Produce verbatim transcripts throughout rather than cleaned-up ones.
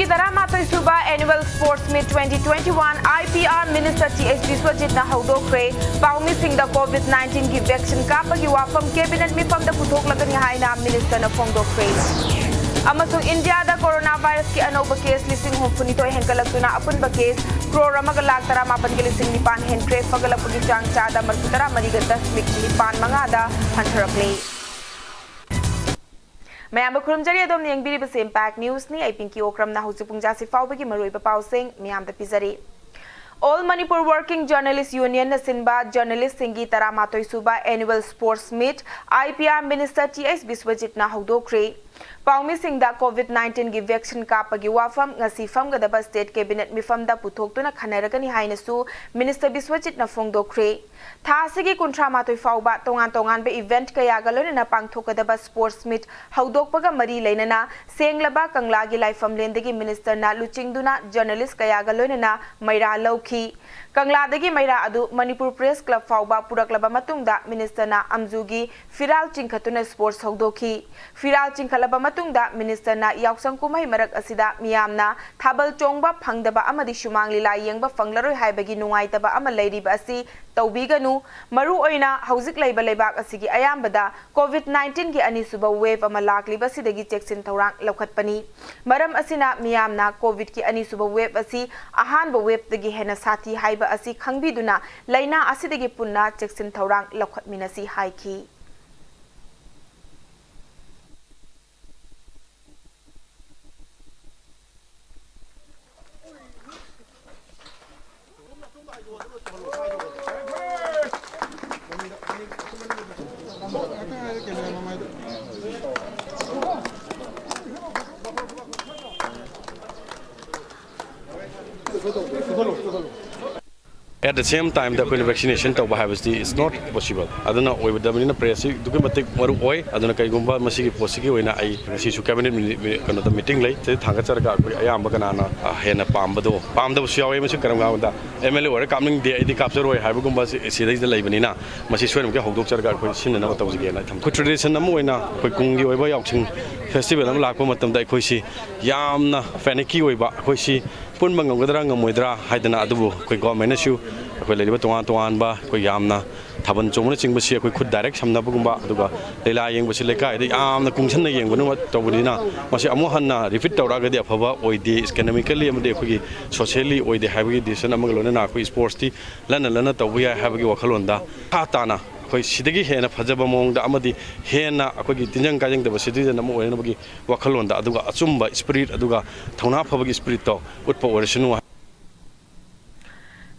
ꯇꯔꯥꯃꯥꯊꯣꯏ ꯁꯨꯕ Annual Sports Meet twenty twenty-one I P R Minister T H Biswajitꯅ ꯍꯧꯗꯣꯛꯈ꯭ꯔꯦ꯫ ꯄꯥꯎꯃꯤꯁꯤꯡꯗ COVID nineteen ꯒꯤ vaccine ꯀꯥꯞꯄꯒꯤ ꯋꯥꯐꯝ cabinet ꯃꯤꯐꯝꯗ ꯄꯨꯊꯣꯛꯂꯒꯅꯤ ꯍꯥꯏꯅ ministerꯅ ꯐꯣꯡꯗꯣꯛꯈ꯭ꯔꯦ꯫ ꯑꯃꯁꯨꯡ ꯏꯟꯗꯤꯌꯥꯗ coronavirusꯀꯤ ꯑꯅꯧꯕ case ꯂꯤꯁꯤꯡ ꯍꯨꯝꯐꯨꯅꯤꯊꯣꯏ ꯍꯦꯟꯒꯠꯂꯛꯇꯨꯅ ꯑꯄꯨꯟꯕ case crore ꯑꯃꯒ ꯂꯥꯈ ꯇꯔꯥꯃꯥꯄꯟꯒ ꯂꯤꯁꯤꯡ ꯅꯤꯄꯥꯟ ꯍꯦꯟꯈ꯭ꯔꯦ꯫ ꯐꯒꯠꯂꯛꯄꯒꯤ ꯆꯥꯡ ꯆꯥꯗ ꯃꯔꯤꯐꯨ ꯇꯔꯥ ꯃꯔꯤꯒ ꯗꯁꯃꯤꯛ ꯅꯤꯄꯥꯟ ꯃꯉꯥꯗ ꯍꯟꯊꯔꯛꯂꯦ꯫ ꯃꯌꯥꯝꯕꯨ ꯈꯨꯔꯨꯝꯖꯔꯤ꯫ ꯑꯗꯣꯝꯅ ꯌꯦꯡꯕꯤꯔꯤꯕꯁꯤ Impact Newsꯅꯤ꯫ ꯑꯩ ꯄꯤꯡꯀꯤ ꯑꯣꯀ꯭ꯔꯝꯅ ꯍꯧꯖꯤꯛ ꯄꯨꯡ ꯖꯥꯁꯤ ꯐꯥꯎꯕꯒꯤ ꯃꯔꯨꯑꯣꯏꯕ ꯄꯥꯎꯁꯤꯡ ꯃꯌꯥꯝꯗ ꯄꯤꯖꯔꯤ꯫ All Manipur Working Journalist Unionꯅ ꯁꯤꯟꯕ journalistꯁꯤꯡꯒꯤ ꯇꯔꯥꯃꯥꯊꯣꯏ ꯁꯨꯕ Annual Sports Meet I P R Minister T H Biswajitꯅ ꯍꯧꯗꯣꯛꯈ꯭ꯔꯦ꯫ ꯄꯥꯎꯃꯤꯁꯤꯡꯗ COVID nineteenꯒꯤ vaccine ꯀꯥꯞꯄꯒꯤ ꯋꯥꯐꯝ ꯉꯁꯤ ꯐꯝꯒꯗꯕ state cabinet ꯃꯤꯐꯝꯗ ꯄꯨꯊꯣꯛꯇꯨꯅ ꯈꯟꯅꯔꯒꯅꯤ ꯍꯥꯏꯅꯁꯨ minister ꯕꯤꯁ꯭ꯋꯖꯤꯠꯅ ꯐꯣꯡꯗꯣꯛꯈ꯭ꯔꯦ꯫ ꯊꯥ ꯑꯁꯤꯒꯤ ꯀꯨꯟꯊ꯭ꯔꯥ ꯃꯥꯊꯣꯏ ꯐꯥꯎꯕ ꯇꯣꯉꯥꯟ ꯇꯣꯉꯥꯟꯕ event ꯀꯌꯥꯒ ꯂꯣꯏꯅꯅ ꯄꯥꯡꯊꯣꯛꯀꯗꯕ sports meet ꯍꯧꯗꯣꯛꯄꯒ ꯃꯔꯤ ꯂꯩꯅꯅ ꯁꯦꯡꯂꯕ ꯀꯪꯂꯥꯒꯤ ꯂꯥꯏꯐꯝꯂꯦꯟꯗꯒꯤ ministerꯅ ꯂꯨꯆꯤꯡꯗꯨꯅ journalist ꯀꯌꯥꯒ ꯂꯣꯏꯅꯅ ꯃꯩꯔꯥ ꯂꯧꯈꯤ꯫ ꯀꯪꯂꯥꯗꯒꯤ ꯃꯩꯔꯥ ꯑꯗꯨ ꯃꯅꯤꯄꯨꯔ Press Club ꯐꯥꯎꯕ ꯄꯨꯔꯛꯂꯕ ꯃꯇꯨꯡꯗ ministerꯅ ꯑꯝꯖꯨꯒꯤ ꯐꯤꯔꯥꯜ ꯆꯤꯡꯈꯠꯇꯨꯅ sports ꯍꯧꯗꯣꯛꯈꯤ꯫ ꯐꯤꯔꯥꯜ ꯆꯤꯡꯈꯠꯂꯕ ꯃꯇꯨꯡꯗ ministerꯅ ꯌꯥꯎꯁꯪ ꯀꯨꯝꯍꯩ ꯃꯔꯛ ꯑꯁꯤꯗ ꯃꯤꯌꯥꯝꯅ ꯊꯥꯕꯜ ꯆꯣꯡꯕ ꯐꯪꯗꯕ ꯑꯃꯗꯤ ꯁꯨꯃꯥꯡ ꯂꯤꯂꯥ ꯌꯦꯡꯕ ꯐꯪꯂꯔꯣꯏ ꯍꯥꯏꯕꯒꯤ ꯅꯨꯡꯉꯥꯏꯇꯕ ꯑꯃ ꯂꯩꯔꯤꯕ ꯑꯁꯤ ꯇꯧꯕꯤꯒꯅꯨ꯫ ꯃꯔꯨꯑꯣꯏꯅ ꯍꯧꯖꯤꯛ ꯂꯩꯕ ꯂꯩꯕꯥꯛ ꯑꯁꯤꯒꯤ ꯑꯌꯥꯝꯕꯗ COVID nineteenꯒꯤ ꯑꯅꯤꯁꯨꯕ wave ꯑꯃ ꯂꯥꯛꯂꯤꯕꯁꯤꯗꯒꯤ ꯆꯦꯛꯁꯤꯟ ꯊꯧꯔꯥꯡ ꯂꯧꯈꯠꯄꯅꯤ꯫ ꯃꯔꯝ ꯑꯁꯤꯅ ꯃꯤꯌꯥꯝꯅ COVIDꯀꯤ ꯑꯅꯤꯁꯨꯕ wave ꯑꯁꯤ ꯑꯍꯥꯟꯕ waveꯇꯒꯤ ꯍꯦꯟꯅ ꯁꯥꯊꯤ ꯍꯥꯏꯕ ꯑꯁꯤ ꯈꯪꯕꯤꯗꯨꯅ ꯂꯥꯏꯅꯥ ꯑꯁꯤꯗꯒꯤ ꯄꯨꯟꯅ ꯆꯦꯛꯁꯤꯟ ꯊꯧꯔꯥꯡ ꯂꯧꯈꯠꯃꯤꯟꯅꯁꯤ ꯍꯥꯏꯈꯤ꯫ At the same time ꯗ ꯑꯩꯈꯣꯏꯅ vaccination ꯇꯧꯕ ꯍꯥꯏꯕꯁꯤꯗꯤ is not possible. ꯑꯗꯨꯅ ꯑꯣꯏꯗꯕꯅꯤꯅ press ꯁꯤ ꯑꯗꯨꯛꯀꯤ ꯃꯇꯤꯛ ꯃꯔꯨ ꯑꯣꯏ꯫ ꯑꯗꯨꯅ ꯀꯩꯒꯨꯝꯕ ꯃꯁꯤꯒꯤ ꯄꯣꯠꯁꯤꯒꯤ ꯑꯣꯏꯅ ꯑꯩ ꯉꯁꯤꯁꯨ cabinet ꯀꯩꯅꯣꯗ meeting ꯂꯩ꯫ ꯁꯤꯗ ꯊꯥꯡꯒꯠꯆꯔꯒ ꯑꯩꯈꯣꯏ ꯑꯌꯥꯝꯕ ꯀꯅꯥꯅ ꯍꯦꯟꯅ ꯄꯥꯝꯕꯗꯣ, ꯄꯥꯝꯗꯕꯁꯨ ꯌꯥꯎꯋꯦ꯫ ꯃꯁꯤ ꯀꯔꯝ ꯀꯥꯟꯗ MLA ꯑꯣꯏꯔ ꯀꯥꯞꯅꯤꯡꯗꯦ, ꯑꯩꯗꯤ ꯀꯥꯞꯆꯔꯣꯏ ꯍꯥꯏꯕꯒꯨꯝꯕ ꯁꯤꯗꯩꯁꯤꯗ ꯂꯩꯕꯅꯤꯅ, ꯃꯁꯤ ꯁꯣꯏꯗꯅꯃꯛꯀꯤ ꯍꯧꯗꯣꯛꯆꯔꯒ ꯑꯩꯈꯣꯏ ꯁꯤꯟꯅꯅꯕ ꯇꯧꯖꯒꯦꯅ ꯊꯝꯖꯒꯦ꯫ ꯑꯩꯈꯣꯏ tradition ꯑꯃ ꯑꯣꯏꯅ ꯑꯩꯈꯣꯏ ꯀꯨꯝꯒꯤ ꯑꯣꯏꯕ ꯌꯥꯎꯁꯪ festival ꯑꯃ ꯂꯥꯛꯄ ꯃꯇꯝꯗ ꯑꯩꯈꯣꯏꯁꯤ ꯌꯥꯝꯅ panic ꯀꯤ ꯑꯣꯏꯕ, ꯑꯩꯈꯣꯏꯁꯤ ꯄꯨꯟꯕ ꯉꯝꯒꯗ꯭ꯔꯥ ꯉꯝꯃꯣꯏꯗ꯭ꯔꯥ ꯍꯥꯏꯗꯅ꯫ ꯑꯗꯨꯕꯨ ꯑꯩꯈꯣꯏ government ꯅꯁꯨ ꯑꯩꯈꯣꯏ ꯂꯩꯔꯤꯕ ꯇꯣꯉꯥꯟ ꯇꯣꯉꯥꯟꯕ ꯑꯩꯈꯣꯏ ꯌꯥꯝꯅ ꯊꯥꯕꯜ ꯆꯣꯡꯕꯅꯆꯤꯡꯕꯁꯤ ꯑꯩꯈꯣꯏ ꯈꯨꯠ direct ꯁꯝꯅꯕꯒꯨꯝꯕ, ꯑꯗꯨꯒ ꯂꯤꯂꯥ ꯌꯦꯡꯕꯁꯤ ꯂꯩꯀꯥꯏꯗ ꯌꯥꯝꯅ ꯀꯨꯡꯁꯟꯅ ꯌꯦꯡꯕꯅ ꯇꯧꯕꯅꯤꯅ, ꯃꯁꯤ ꯑꯃꯨꯛ ꯍꯟꯅ repeat ꯇꯧꯔꯛꯑꯒꯗꯤ ꯑꯐꯕ ꯑꯣꯏꯗꯦ, economically ꯑꯃꯗꯤ ꯑꯩꯈꯣꯏꯒꯤ socially ꯑꯣꯏꯗꯦ ꯍꯥꯏꯕꯒꯤ decision ꯑꯃꯒ ꯂꯣꯏꯅꯅ ꯑꯩꯈꯣꯏ sports ꯇꯤ ꯂꯟꯅ ꯂꯟꯅ ꯇꯧꯕ ꯌꯥꯏ ꯍꯥꯏꯕꯒꯤ ꯋꯥꯈꯜꯂꯣꯟꯗ ꯃꯈꯥ ꯇꯥꯅ ꯑꯩꯈꯣꯏ ꯁꯤꯗꯒꯤ ꯍꯦꯟꯅ ꯐꯖꯕ ꯃꯑꯣꯡꯗ ꯑꯃꯗꯤ ꯍꯦꯟꯅ ꯑꯩꯈꯣꯏꯒꯤ ꯇꯤꯟꯖꯪ ꯀꯥꯏꯖꯪꯗꯕ citizen ꯑꯃ ꯑꯣꯏꯅꯕꯒꯤ ꯋꯥꯈꯜꯂꯣꯟꯗ, ꯑꯗꯨꯒ ꯑꯆꯨꯝꯕ spirit ꯑꯗꯨꯒ ꯊꯧꯅꯥ ꯐꯕꯒꯤ spirit ꯇꯣ ꯎꯠꯄ ꯑꯣꯏꯔꯁꯅꯨ꯫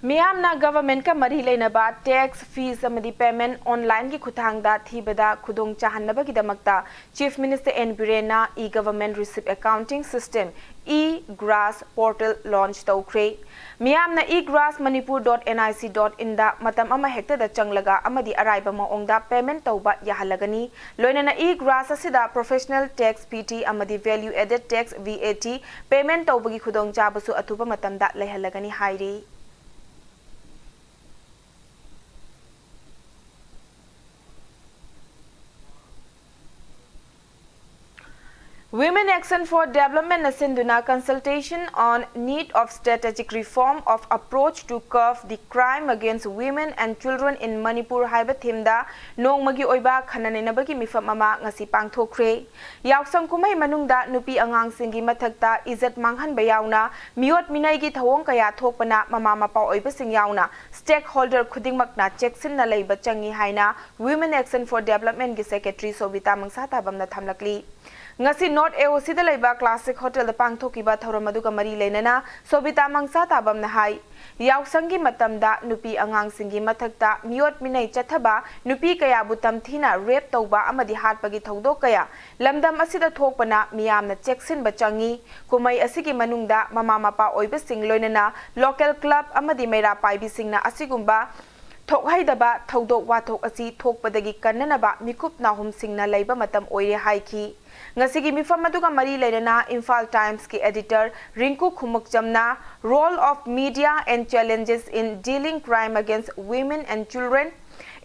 ꯃꯤꯌꯥꯝꯅ government ꯀ ꯃꯔꯤ ꯂꯩꯅꯕ tax, fees ꯑꯃꯗꯤ payment online ꯒꯤ ꯈꯨꯠꯊꯥꯡꯗ ꯊꯤꯕꯗ ꯈꯨꯗꯣꯡ ꯆꯥꯍꯟꯅꯕꯒꯤꯗꯃꯛꯇ Chief Minister N Biren ꯅ e-Government Receipt Accounting System, e-GRAS portal launch ꯇꯧꯈ꯭ꯔꯦ꯫ ꯃꯤꯌꯥꯝꯅ e-GRAS Manipur dot N I C dot in ꯗ ꯃꯇꯝ ꯑꯃ ꯍꯦꯛꯇꯗ ꯆꯪꯂꯒ ꯑꯃꯗꯤ ꯑꯔꯥꯏꯕ ꯃꯑꯣꯡꯗ payment ꯇꯧꯕ ꯌꯥꯍꯜꯂꯒꯅꯤ꯫ ꯂꯣꯏꯅꯅ e-GRAS ꯑꯁꯤꯗ professional tax, P T, ꯑꯃꯗꯤ value added tax, V A T, payment ꯇꯧꯕꯒꯤ ꯈꯨꯗꯣꯡꯆꯥꯕꯁꯨ ꯑꯊꯨꯕ ꯃꯇꯝꯗ ꯂꯩꯍꯜꯂꯒꯅꯤ ꯍꯥꯏꯔꯤ꯫ Women Action for Development ꯅ ꯁꯤꯟꯗꯨꯅ Consultation on Need of Strategic Reform of Approach to Curb the Crime Against Women and Children in Manipur ꯍꯥꯏꯕ theme ꯗ ꯅꯣꯡꯃꯒꯤ ꯑꯣꯏꯕ ꯈꯟꯅ ꯅꯩꯅꯕꯒꯤ ꯃꯤꯐꯝ ꯑꯃ ꯉꯁꯤ ꯄꯥꯡꯊꯣꯛꯈ꯭ꯔꯦ꯫ ꯌꯥꯎꯁꯪ ꯀꯨꯝꯍꯩ ꯃꯅꯨꯡꯗ ꯅꯨꯄꯤ ꯑꯉꯥꯡꯁꯤꯡꯒꯤ ꯃꯊꯛꯇ ꯏꯖꯠ ꯃꯥꯡꯍꯟꯕ ꯌꯥꯎꯅ ꯃꯤꯑꯣꯠ ꯃꯤꯅꯩꯒꯤ ꯊꯧꯑꯣꯡ ꯀꯌꯥ ꯊꯣꯛꯄꯅ ꯃꯃꯥ ꯃꯄꯥ ꯑꯣꯏꯕꯁꯤꯡ ꯌꯥꯎꯅ stakeholder ꯈꯨꯗꯤꯡꯃꯛꯅ ꯆꯦꯛꯁꯤꯟꯅ ꯂꯩꯕ ꯆꯪꯏ ꯍꯥꯏꯅ Women Action for Development ꯀꯤ Secretary ꯁꯣꯕꯤꯇꯥ ꯃꯪꯁꯥ ꯇꯥꯕꯝꯅ ꯊꯝꯂꯛꯂꯤ꯫ ꯉꯁꯤ North A O Cꯗ ꯂꯩꯕ Classic Hotelꯗ ꯄꯥꯡꯊꯣꯛꯈꯤꯕ ꯊꯧꯔꯝ ꯑꯗꯨꯒ ꯃꯔꯤ ꯂꯩꯅꯅ ꯁꯣꯕꯤꯇꯥ ꯃꯪꯁꯥ ꯇꯥꯕꯝꯅ ꯍꯥꯏ, ꯌꯥꯎꯁꯪꯒꯤ ꯃꯇꯝꯗ ꯅꯨꯄꯤ ꯑꯉꯥꯡꯁꯤꯡꯒꯤ ꯃꯊꯛꯇ ꯃꯤꯑꯣꯠ ꯃꯤꯅꯩ ꯆꯠꯊꯕ, ꯅꯨꯄꯤ ꯀꯌꯥꯕꯨ ꯇꯝꯊꯤꯅ rape ꯇꯧꯕ ꯑꯃꯗꯤ ꯍꯥꯠꯄꯒꯤ ꯊꯧꯗꯣꯛ ꯀꯌꯥ ꯂꯝꯗꯝ ꯑꯁꯤꯗ ꯊꯣꯛꯄꯅ ꯃꯤꯌꯥꯝꯅ ꯆꯦꯛꯁꯤꯟꯕ ꯆꯪꯏ꯫ ꯀꯨꯝꯍꯩ ꯑꯁꯤꯒꯤ ꯃꯅꯨꯡꯗ ꯃꯃꯥ ꯃꯄꯥ ꯑꯣꯏꯕꯁꯤꯡ ꯂꯣꯏꯅꯅ local club ꯑꯃꯗꯤ ꯃꯩꯔꯥ ꯄꯥꯏꯕꯤꯁꯤꯡꯅ ꯑꯁꯤꯒꯨꯝꯕ ꯊꯣꯛꯍꯩꯗꯕ ꯊꯧꯗꯣꯛ ꯋꯥꯊꯣꯛ ꯑꯁꯤ ꯊꯣꯛꯄꯗꯒꯤ ꯀꯟꯅꯅꯕ ꯃꯤꯀꯨꯞ ꯅꯥꯍꯨꯝꯁꯤꯡꯅ ꯂꯩꯕ ꯃꯇꯝ ꯑꯣꯏꯔꯦ ꯍꯥꯏꯈꯤ꯫ ꯉꯁꯤꯒꯤ ꯃꯤꯐꯝ ꯑꯗꯨꯒ ꯃꯔꯤ ꯂꯩꯅꯅ Imphal Timesꯀꯤ editor ꯔꯤꯡꯀꯨ ꯈꯨꯃꯨꯛꯆꯝꯅ Role of Media and Challenges in Dealing Crime Against Women and Children,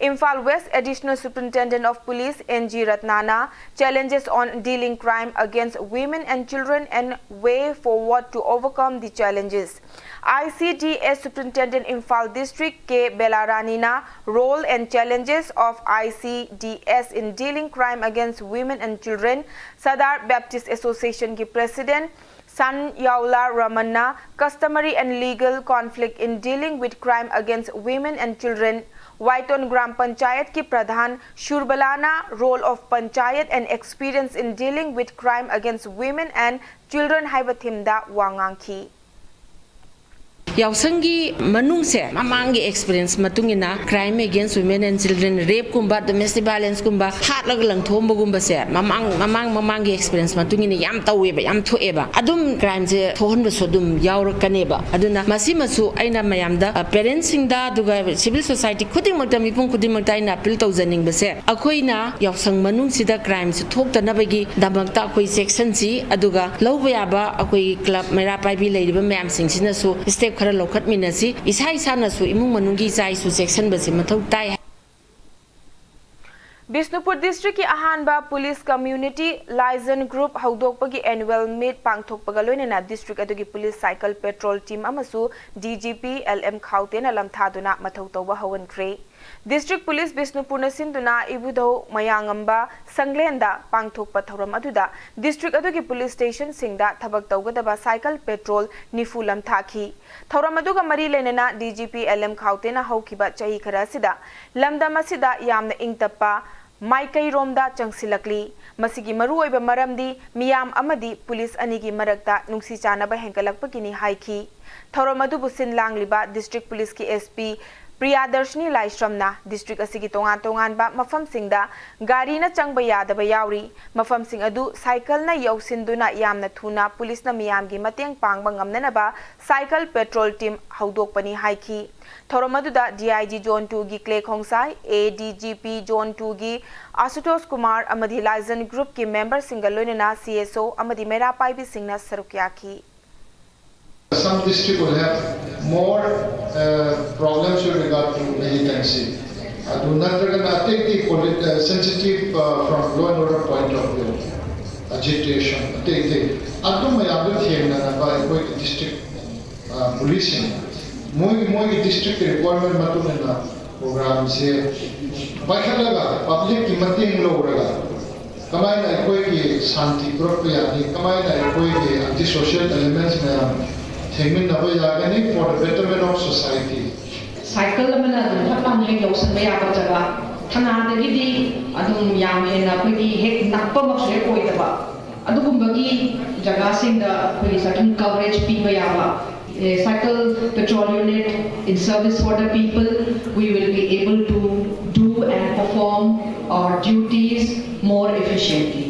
Imphal West Additional Superintendent of Police N G Ratnana Challenges on Dealing Crime Against Women and Children and Way Forward to Overcome the Challenges, I C D S Superintendent Imphal District K Belaranina Role and Challenges of I C D S in Dealing Crime Against Women and Children, Sadar Baptist Associationꯒꯤ President San Yaula Ramanna Customary and Legal Conflict in Dealing with Crime Against Women and Children, Waiton Gram Panchayatꯀꯤ Pradhan Shurbalana Role of Panchayat and Experience in Dealing with Crime Against Women and Children ꯍꯥꯏꯕ themeꯗ ꯋꯥ ꯉꯥꯡꯈꯤ꯫ ꯌꯥꯎꯁꯪꯒꯤ ꯃꯅꯨꯡꯁꯦ ꯃꯃꯥꯡꯒꯤ experience ꯃꯇꯨꯡ ꯏꯟꯅ crime against women and children, rapeꯀꯨꯝꯕ, domestic violenceꯀꯨꯝꯕ, ꯍꯥꯠꯂꯒ ꯂꯪꯊꯣꯛꯑꯝꯕꯒꯨꯝꯕꯁꯦ ꯃꯃꯥꯡ, ꯃꯃꯥꯡ, ꯃꯃꯥꯡꯒꯤ experience ꯃꯇꯨꯡ ꯏꯟꯅ ꯌꯥꯝ ꯇꯧꯋꯦꯕ, ꯌꯥꯝ ꯊꯣꯛꯑꯦꯕ꯫ ꯑꯗꯨꯝ crimeꯁꯦ ꯊꯣꯛꯍꯟꯕꯁꯨ ꯑꯗꯨꯝ ꯌꯥꯎꯔꯛꯀꯅꯦꯕ꯫ ꯑꯗꯨꯅ ꯃꯁꯤꯃꯁꯨ ꯑꯩꯅ ꯃꯌꯥꯝꯗ, ꯑ, parentsꯁꯤꯡꯗ, ꯑꯗꯨꯒ civil society ꯈꯨꯗꯤꯡꯃꯛꯇ, ꯃꯤꯄꯨꯝ ꯈꯨꯗꯤꯡꯃꯛꯇ ꯑꯩꯅ appeal ꯇꯧꯖꯅꯤꯡꯕꯁꯦ, ꯑꯩꯈꯣꯏꯅ ꯌꯥꯎꯁꯪ ꯃꯅꯨꯡꯁꯤꯗ crimeꯁꯦ ꯊꯣꯛꯇꯅꯕꯒꯤ ꯗꯃꯛꯇ ꯑꯩꯈꯣꯏ ꯆꯦꯛꯁꯤꯟꯁꯤ, ꯑꯗꯨꯒ ꯂꯧꯕ ꯌꯥꯕ ꯑꯩꯈꯣꯏꯒꯤ club ꯃꯩꯔꯥ ꯄꯥꯏꯕꯤ ꯂꯩꯔꯤꯕ ꯃꯌꯥꯝꯁꯤꯡꯁꯤꯅꯁꯨ step ꯈꯔ ꯂꯧꯈꯠꯃꯤꯟꯅꯁꯤ꯫ ꯏꯁꯥ ꯏꯁꯥꯅꯁꯨ ꯏꯃꯨꯡ ꯃꯅꯨꯡꯒꯤ ꯏꯆꯥ ꯏꯁꯨ ꯆꯦꯛꯁꯤꯟꯕꯁꯤ ꯃꯊꯧ ꯇꯥꯏ꯫ ꯕꯤꯁꯅꯨꯄꯨꯔ districtꯀꯤ ꯑꯍꯥꯟꯕ police community liaison group ꯍꯧꯗꯣꯛꯄꯒꯤ annual meet ꯄꯥꯡꯊꯣꯛꯄꯒ ꯂꯣꯏꯅꯅ district ꯑꯗꯨꯒꯤ police cycle patrol team ꯑꯃꯁꯨ D G P L M ꯈꯥꯎꯇꯦꯅ ꯂꯝꯊꯥꯗꯨꯅ ꯃꯊꯧ ꯇꯧꯕ ꯍꯧꯍꯟꯈ꯭ꯔꯦ꯫ District Police ꯕꯤꯁꯅꯨꯄꯨꯔꯅ ꯁꯤꯟꯗꯨꯅ ꯏꯕꯨꯙꯧ ꯃꯌꯥꯡꯉꯝꯕ ꯁꯪꯂꯦꯟꯗ ꯄꯥꯡꯊꯣꯛꯄ ꯊꯧꯔꯝ ꯑꯗꯨꯗ district ꯑꯗꯨꯒꯤ police stationꯁꯤꯡꯗ ꯊꯕꯛ ꯇꯧꯒꯗꯕ cycle patrol ꯅꯤꯐꯨ ꯂꯝꯊꯥꯈꯤ꯫ ꯊꯧꯔꯝ ꯑꯗꯨꯒ ꯃꯔꯤ ꯂꯩꯅꯅ D G P L M ꯈꯥꯎꯇꯦꯅ ꯍꯧꯈꯤꯕ ꯆꯍꯤ ꯈꯔ ꯑꯁꯤꯗ ꯂꯝꯗꯝ ꯑꯁꯤꯗ ꯌꯥꯝꯅ ꯏꯪ ꯇꯞꯄ, ꯃꯥꯏꯀꯩꯔꯣꯝꯗ ꯆꯪꯁꯤꯜꯂꯛꯂꯤ꯫ ꯃꯁꯤꯒꯤ ꯃꯔꯨꯑꯣꯏꯕ ꯃꯔꯝꯗꯤ ꯃꯤꯌꯥꯝ ꯑꯃꯗꯤ ꯄꯨꯂꯤꯁ ꯑꯅꯤꯒꯤ ꯃꯔꯛꯇ ꯅꯨꯡꯁꯤ ꯆꯥꯟꯅꯕ ꯍꯦꯟꯒꯠꯂꯛꯄꯒꯤꯅꯤ ꯍꯥꯏꯈꯤ꯫ ꯊꯧꯔꯝ ꯑꯗꯨꯕꯨ ꯁꯤꯟ ꯂꯥꯡꯂꯤꯕ ꯗꯤꯁꯇ꯭ꯔꯤꯛ ꯄꯨꯂꯤꯁꯀꯤ S P ꯄ꯭ꯔꯤꯌꯥꯗꯔꯁꯤꯅꯤ ꯂꯥꯏꯁ꯭ꯔꯝꯅ ꯗꯤꯁꯇ꯭ꯔꯤꯛ ꯑꯁꯤꯒꯤ ꯇꯣꯉꯥꯟ ꯇꯣꯉꯥꯟꯕ ꯃꯐꯝꯁꯤꯡꯗ ꯒꯥꯔꯤꯅ ꯆꯪꯕ ꯌꯥꯗꯕ ꯌꯥꯎꯔꯤ, ꯃꯐꯝꯁꯤꯡ ꯑꯗꯨ ꯁꯥꯏꯀꯜꯅ ꯌꯧꯁꯤꯟꯗꯨꯅ ꯌꯥꯝꯅ ꯊꯨꯅ ꯄꯨꯂꯤꯁꯅ ꯃꯤꯌꯥꯝꯒꯤ ꯃꯇꯦꯡ ꯄꯥꯡꯕ ꯉꯝꯅꯅꯕ ꯁꯥꯏꯀꯜ ꯄꯦꯇ꯭ꯔꯣꯜ ꯇꯤꯝ ꯍꯧꯗꯣꯛꯄꯅꯤ ꯍꯥꯏꯈꯤ꯫ ꯊꯧꯔꯝ ꯑꯗꯨꯗ D I G Zone two ꯒꯤ clay ꯈꯣꯡꯁꯥꯏ, A D G P Zone two ꯒꯤ ꯑꯁꯨꯇꯣꯁ ꯀꯨꯃꯥꯔ ꯑꯃꯗꯤ ꯂꯥꯏꯖꯟ ꯒ꯭ꯔꯨꯞꯀꯤ ꯃꯦꯝꯕꯔꯁꯤꯡꯒ ꯂꯣꯏꯅꯅ C S O ꯑꯃꯗꯤ ꯃꯩꯔꯥ ꯄꯥꯏꯕꯤꯁꯤꯡꯅ ꯁꯔꯨꯛ ꯌꯥꯈꯤ꯫ Some district will have more uh, problems with regard to militancy. ꯑꯗꯨ ꯅꯠꯇ꯭ꯔꯒꯅ ꯑꯇꯩ ꯑꯇꯩ polit- uh, sensitive uh, from law and order point of view, agitation, ꯑꯇꯩ ꯑꯇꯩ ꯑꯗꯨ ꯃꯌꯥꯝꯗꯨ ꯊꯦꯡꯅꯅꯕ ꯑꯩꯈꯣꯏꯒꯤ district policeꯁꯤꯡ ꯃꯣꯏꯒꯤ ꯃꯣꯏꯒꯤ districtꯀꯤ requirement ꯃꯇꯨꯡ ꯏꯟꯅ programꯁꯦ ꯄꯥꯏꯈꯠꯂꯒ publicꯀꯤ ꯃꯇꯦꯡ ꯂꯧꯔꯒ ꯀꯃꯥꯏꯅ ꯑꯩꯈꯣꯏꯒꯤ ꯁꯥꯟꯇꯤ ꯄꯨꯔꯛꯄ ꯌꯥꯅꯤ, ꯀꯃꯥꯏꯅ ꯑꯩꯈꯣꯏꯒꯤ anti social elements ꯃꯌꯥꯝ ꯊꯦꯡꯃꯤꯟꯅꯕ ꯌꯥꯒꯅꯤ for the betterment of society꯫ Cycle ꯑꯃꯅ ꯑꯗꯨꯝ ꯐꯠ ꯂꯥꯎꯅ ꯍꯦꯛ ꯌꯧꯁꯟꯕ ꯌꯥꯕ ꯖꯒꯥ, ꯊꯅꯥꯗꯒꯤꯗꯤ ꯑꯗꯨꯝ ꯌꯥꯝ ꯍꯦꯟꯅ ꯑꯩꯈꯣꯏꯒꯤ ꯍꯦꯛ ꯅꯛꯄꯃꯛꯁꯨ ꯍꯦꯛ ꯑꯣꯏꯗꯕ, ꯑꯗꯨꯒꯨꯝꯕꯒꯤ ꯖꯒꯥꯁꯤꯡꯗ ꯑꯩꯈꯣꯏꯒꯤ certain coverage ꯄꯤꯕ ꯌꯥꯕ, cycle patrol unit in service for the people, we will be able to do and perform our duties more efficiently.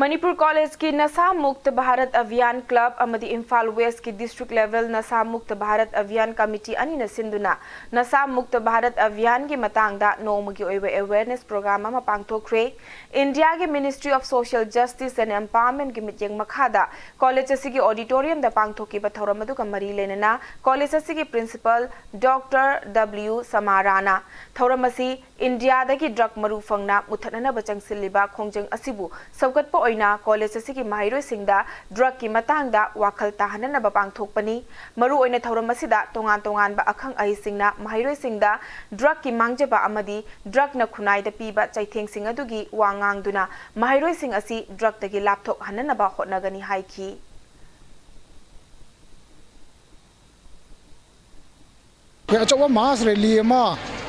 Manipur ꯀꯣꯂꯦꯖꯀꯤ ꯅꯁꯥ ꯃꯨꯛꯇ ꯚꯥꯔꯠ ꯑꯚꯤꯌꯥꯟ ꯀ꯭ꯂꯕ ꯑꯃꯗꯤ ꯏꯝꯐꯥꯜ ꯋꯦꯁꯀꯤ district level ꯅꯁꯥ ꯃꯨꯛꯇ ꯚꯥꯔꯠ ꯑꯚꯤꯌꯥꯟ ꯀꯃꯤꯇꯤ ꯑꯅꯤꯅ ꯁꯤꯟꯗꯨꯅ ꯅꯁꯥ ꯃꯨꯛꯇ ꯚꯥꯔꯠ ꯑꯚꯤꯌꯥꯟꯒꯤ ꯃꯇꯥꯡꯗ ꯅꯣꯡꯃꯒꯤ ꯑꯣꯏꯕ awareness program ꯑꯃ ꯄꯥꯡꯊꯣꯛꯈ꯭ꯔꯦ꯫ ꯏꯟꯗꯤꯌꯥꯒꯤ Ministry of Social Justice and Empowermentꯀꯤ ꯃꯤꯠꯌꯦꯡ ꯃꯈꯥꯗ ꯀꯣꯂꯦꯖ ꯑꯁꯤꯒꯤ auditoriumꯗ ꯄꯥꯡꯊꯣꯛꯈꯤꯕ ꯊꯧꯔꯝ ꯑꯗꯨꯒ ꯃꯔꯤ ꯂꯩꯅꯅ ꯀꯣꯂꯦꯖ ꯑꯁꯤꯒꯤ principal Doctor W ꯁꯃꯥꯔꯥꯅ ꯊꯧꯔꯝ ꯑꯁꯤ ꯏꯟꯗꯤꯌꯥꯗꯒꯤ drug ꯃꯔꯨ ꯐꯪꯅ ꯃꯨꯊꯠꯅꯅꯕ ꯆꯪꯁꯤꯜꯂꯤꯕ ꯈꯣꯡꯖꯪ ꯑꯁꯤꯕꯨ ꯁꯧꯒꯠꯄ ꯑꯣꯏꯅ ꯀꯣꯂꯦꯖ ꯑꯁꯤꯒꯤ ꯃꯍꯩꯔꯣꯏꯁꯤꯡꯗ drugꯀꯤ ꯃꯇꯥꯡꯗ ꯋꯥꯈꯜ ꯇꯥꯍꯟꯅꯅꯕ ꯄꯥꯡꯊꯣꯛꯄꯅꯤ꯫ ꯃꯔꯨꯑꯣꯏꯅ ꯊꯧꯔꯝ ꯑꯁꯤꯗ ꯇꯣꯉꯥꯟ ꯇꯣꯉꯥꯟꯕ ꯑꯈꯪ ꯑꯍꯩꯁꯤꯡꯅ ꯃꯍꯩꯔꯣꯏꯁꯤꯡꯗ drugꯀꯤ ꯃꯥꯡꯖꯕ ꯑꯃꯗꯤ drugꯅ ꯈꯨꯟꯅꯥꯏꯗ ꯄꯤꯕ ꯆꯩꯊꯦꯡꯁꯤꯡ ꯑꯗꯨꯒꯤ ꯋꯥ ꯉꯥꯡꯗꯨꯅ ꯃꯍꯩꯔꯣꯏꯁꯤꯡ ꯑꯁꯤ drugꯇꯒꯤ ꯂꯥꯞꯊꯣꯛꯍꯟꯅꯅꯕ ꯍꯣꯠꯅꯒꯅꯤ ꯍꯥꯏꯈꯤ꯫ ꯑꯩꯈꯣꯏ ꯑꯆꯧꯕ mass rally ꯑꯃ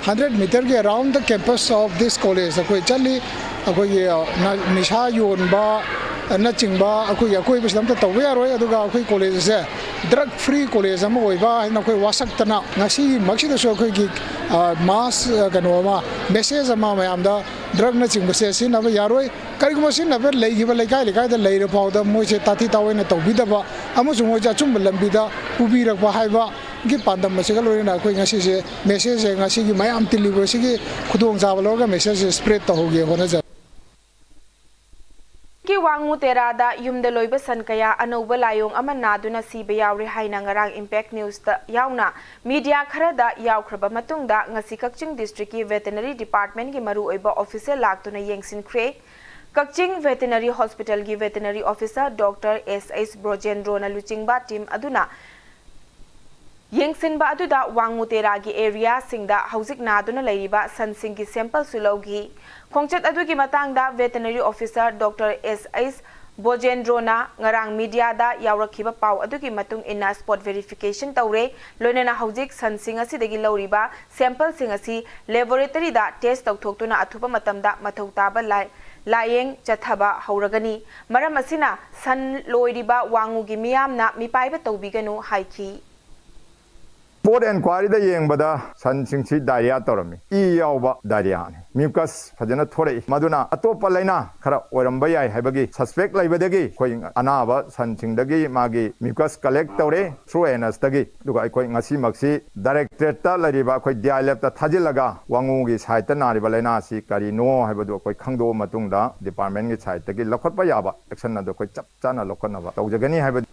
Hundred meterꯒꯤ around the campus of this college ꯑꯩꯈꯣꯏ ꯆꯠꯂꯤ꯫ ꯑꯩꯈꯣꯏꯒꯤ ꯅꯤꯁꯥ ꯌꯣꯟꯕ ꯅꯆꯤꯡꯕ ꯑꯩꯈꯣꯏꯒꯤ ꯑꯀꯣꯏꯕꯁꯤꯗ ꯑꯝꯇ ꯇꯧꯕ ꯌꯥꯔꯣꯏ꯫ ꯑꯗꯨꯒ ꯑꯩꯈꯣꯏ college ꯑꯁꯦ drug free college ꯑꯃ ꯑꯣꯏꯕ ꯍꯥꯏꯅ ꯑꯩꯈꯣꯏ ꯋꯥꯁꯛꯇꯅ ꯉꯁꯤꯃꯛꯁꯤꯗꯁꯨ ꯑꯩꯈꯣꯏꯒꯤ mass ꯀꯩꯅꯣ ꯑꯃ, message ꯑꯃ ꯃꯌꯥꯝꯗ drugꯅꯆꯤꯡꯕꯁꯦ ꯁꯤꯖꯤꯟꯅꯕ ꯌꯥꯔꯣꯏ꯫ ꯀꯔꯤꯒꯨꯝꯕ ꯁꯤꯖꯤꯟꯅꯕ ꯂꯩꯈꯤꯕ ꯂꯩꯀꯥꯏ ꯂꯩꯀꯥꯏꯗ ꯂꯩꯔ ꯐꯥꯎꯗ ꯃꯣꯏꯁꯦ ꯇꯥꯊꯤ ꯇꯥꯑꯣꯏꯅ ꯇꯧꯕꯤꯗꯕ ꯑꯃꯁꯨꯡ ꯃꯣꯏꯁꯦ ꯑꯆꯨꯝꯕ ꯂꯝꯕꯤꯗ ꯄꯨꯕꯤꯔꯛꯄ ꯍꯥꯏꯕꯒꯤ ꯄꯥꯟꯗꯝ ꯑꯁꯤꯒ ꯂꯣꯏꯅꯅ ꯑꯩꯈꯣꯏ ꯉꯁꯤꯁꯦ messageꯁꯦ ꯉꯁꯤꯒꯤ ꯃꯌꯥꯝ ꯇꯤꯜꯂꯤꯕꯁꯤꯒꯤ ꯈꯨꯗꯣꯡꯆꯥꯕ ꯂꯧꯔꯒ messageꯁꯦ spread ꯇꯧꯍꯧꯒꯦ ꯍꯣꯠꯅꯖꯕꯅꯤ꯫ ꯀꯤ ꯋꯥꯉꯨ ꯇꯦꯔꯥꯗ ꯌꯨꯝꯗ ꯂꯣꯏꯕ ꯁꯟ ꯀꯌꯥ ꯑꯅꯧꯕ ꯂꯥꯏꯑꯣꯡ ꯑꯃ ꯅꯥꯗꯨꯅ ꯁꯤꯕ ꯌꯥꯎꯔꯦ ꯍꯥꯏꯅ ꯉꯔꯥꯡ Impact Newsꯇ ꯌꯥꯎꯅ media ꯈꯔꯗ ꯌꯥꯎꯈ꯭ꯔꯕ ꯃꯇꯨꯡꯗ ꯉꯁꯤ ꯀꯛꯆꯤꯡ districtꯀꯤ veterinary departmentꯀꯤ ꯃꯔꯨꯑꯣꯏꯕ officer ꯂꯥꯛꯇꯨꯅ ꯌꯦꯡꯁꯤꯟꯈ꯭ꯔꯦ꯫ ꯀꯛꯆꯤꯡ veterinary hospitalꯒꯤ veterinary officer Doctor S H ꯕ꯭ꯔꯣꯖꯦꯟꯗ꯭ꯔꯣꯅ ꯂꯨꯆꯤꯡꯕ team ꯑꯗꯨꯅ ꯌꯦꯡꯁꯤꯟꯕ ꯑꯗꯨꯗ ꯋꯥꯉꯨ ꯇꯦꯔꯥꯒꯤ areaꯁꯤꯡꯗ ꯍꯧꯖꯤꯛ ꯅꯥꯗꯨꯅ ꯂꯩꯔꯤꯕ ꯁꯟꯁꯤꯡꯒꯤ sampleꯁꯨ ꯂꯧꯈꯤ꯫ ꯈꯣꯡꯆꯠ ꯑꯗꯨꯒꯤ ꯃꯇꯥꯡꯗ veterinary officer Doctor S H ꯕꯣꯖꯦꯟꯗ꯭ꯔꯣꯅ ꯉꯔꯥꯡ mediaꯗ ꯌꯥꯎꯔꯛꯈꯤꯕ ꯄꯥꯎ ꯑꯗꯨꯒꯤ ꯃꯇꯨꯡ ꯏꯟꯅ spot verification ꯇꯧꯔꯦ꯫ ꯂꯣꯏꯅꯅ ꯍꯧꯖꯤꯛ ꯁꯟꯁꯤꯡ ꯑꯁꯤꯗꯒꯤ ꯂꯧꯔꯤꯕ sampleꯁꯤꯡ ꯑꯁꯤ laboratoryꯗ test ꯇꯧꯊꯣꯛꯇꯨꯅ ꯑꯊꯨꯕ ꯃꯇꯝꯗ ꯃꯊꯧ ꯇꯥꯕ ꯂꯥꯏ-, ꯂꯥꯏꯌꯦꯡ ꯆꯠꯊꯕ ꯍꯧꯔꯒꯅꯤ꯫ ꯃꯔꯝ ꯑꯁꯤꯅ ꯁꯟ ꯂꯣꯏꯔꯤꯕ ꯋꯥꯉꯨꯒꯤ ꯃꯤꯌꯥꯝꯅ ꯃꯤꯄꯥꯏꯕ ꯇꯧꯕꯤꯒꯅꯨ ꯍꯥꯏꯈꯤ꯫ Spot enquiryꯗ ꯌꯦꯡꯕꯗ ꯁꯟꯁꯤꯡꯁꯤ diarrhea ꯇꯧꯔꯝꯃꯤ꯫ ꯏ ꯌꯥꯎꯕ diarrheaꯅꯤ꯫ Mucus ꯐꯖꯅ ꯊꯣꯔꯛꯏ꯫ ꯃꯗꯨꯅ ꯑꯇꯣꯞꯄ ꯂꯥꯏꯅꯥ ꯈꯔ ꯑꯣꯏꯔꯝꯕ ꯌꯥꯏ ꯍꯥꯏꯕꯒꯤ suspect ꯂꯩꯕꯗꯒꯤ ꯑꯩꯈꯣꯏ ꯑꯅꯥꯕ ꯁꯟꯁꯤꯡꯗꯒꯤ ꯃꯥꯒꯤ mucus collect ꯇꯧꯔꯦ through anusꯇꯒꯤ꯫ ꯑꯗꯨꯒ ꯑꯩꯈꯣꯏ ꯉꯁꯤꯃꯛꯁꯤ directorateꯇ ꯂꯩꯔꯤꯕ ꯑꯩꯈꯣꯏ D I labꯇ ꯊꯥꯖꯤꯜꯂꯒ ꯋꯥꯉꯨꯒꯤ sideꯇ ꯅꯥꯔꯤꯕ ꯂꯥꯏꯅꯥ ꯑꯁꯤ ꯀꯔꯤꯅꯣ ꯍꯥꯏꯕꯗꯨ ꯑꯩꯈꯣꯏ ꯈꯪꯗꯣꯛꯑ ꯃꯇꯨꯡꯗ departmentꯀꯤ sideꯇꯒꯤ ꯂꯧꯈꯠꯄ ꯌꯥꯕ action ꯑꯗꯨ ꯑꯩꯈꯣꯏ ꯆꯞ ꯆꯥꯅ ꯂꯧꯈꯠꯅꯕ ꯇꯧꯖꯒꯅꯤ ꯍꯥꯏꯕꯗꯨ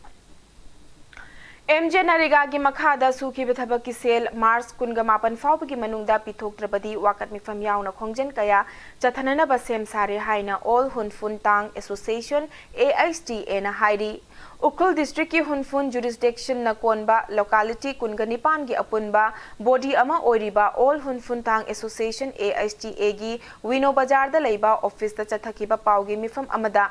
MGNREGAꯒꯤ ꯃꯈꯥꯗ ꯁꯨꯈꯤꯕ ꯊꯕꯛꯀꯤ ꯁꯦꯜ March ꯀꯨꯟꯒ ꯃꯥꯄꯟ ꯐꯥꯎꯕꯒꯤ ꯃꯅꯨꯡꯗ ꯄꯤꯊꯣꯛꯇ꯭ꯔꯕꯗꯤ ꯋꯥꯀꯠ ꯃꯤꯐꯝ ꯌꯥꯎꯅ ꯈꯣꯡꯖꯦꯜ ꯀꯌꯥ ꯆꯠꯊꯅꯅꯕ ꯁꯦꯝ ꯁꯥꯔꯦ ꯍꯥꯏꯅ All Hunphun Tang Association, AHTAꯅ ꯍꯥꯏꯔꯤ꯫ ꯎꯈ꯭ꯔꯨꯜ districtꯀꯤ ꯍꯨꯟꯐꯨꯟ jurisdictionꯅ ꯀꯣꯟꯕ locality ꯀꯨꯟꯒ ꯅꯤꯄꯥꯟꯒꯤ ꯑꯄꯨꯟꯕ body ꯑꯃ ꯑꯣꯏꯔꯤꯕ All Hunphun Tang Association, AHTAꯒꯤ ꯋꯤꯅꯣ ꯕꯖꯥꯔꯗ ꯂꯩꯕ officeꯇ ꯆꯠꯊꯈꯤꯕ ꯄꯥꯎꯒꯤ ꯃꯤꯐꯝ ꯑꯃꯗ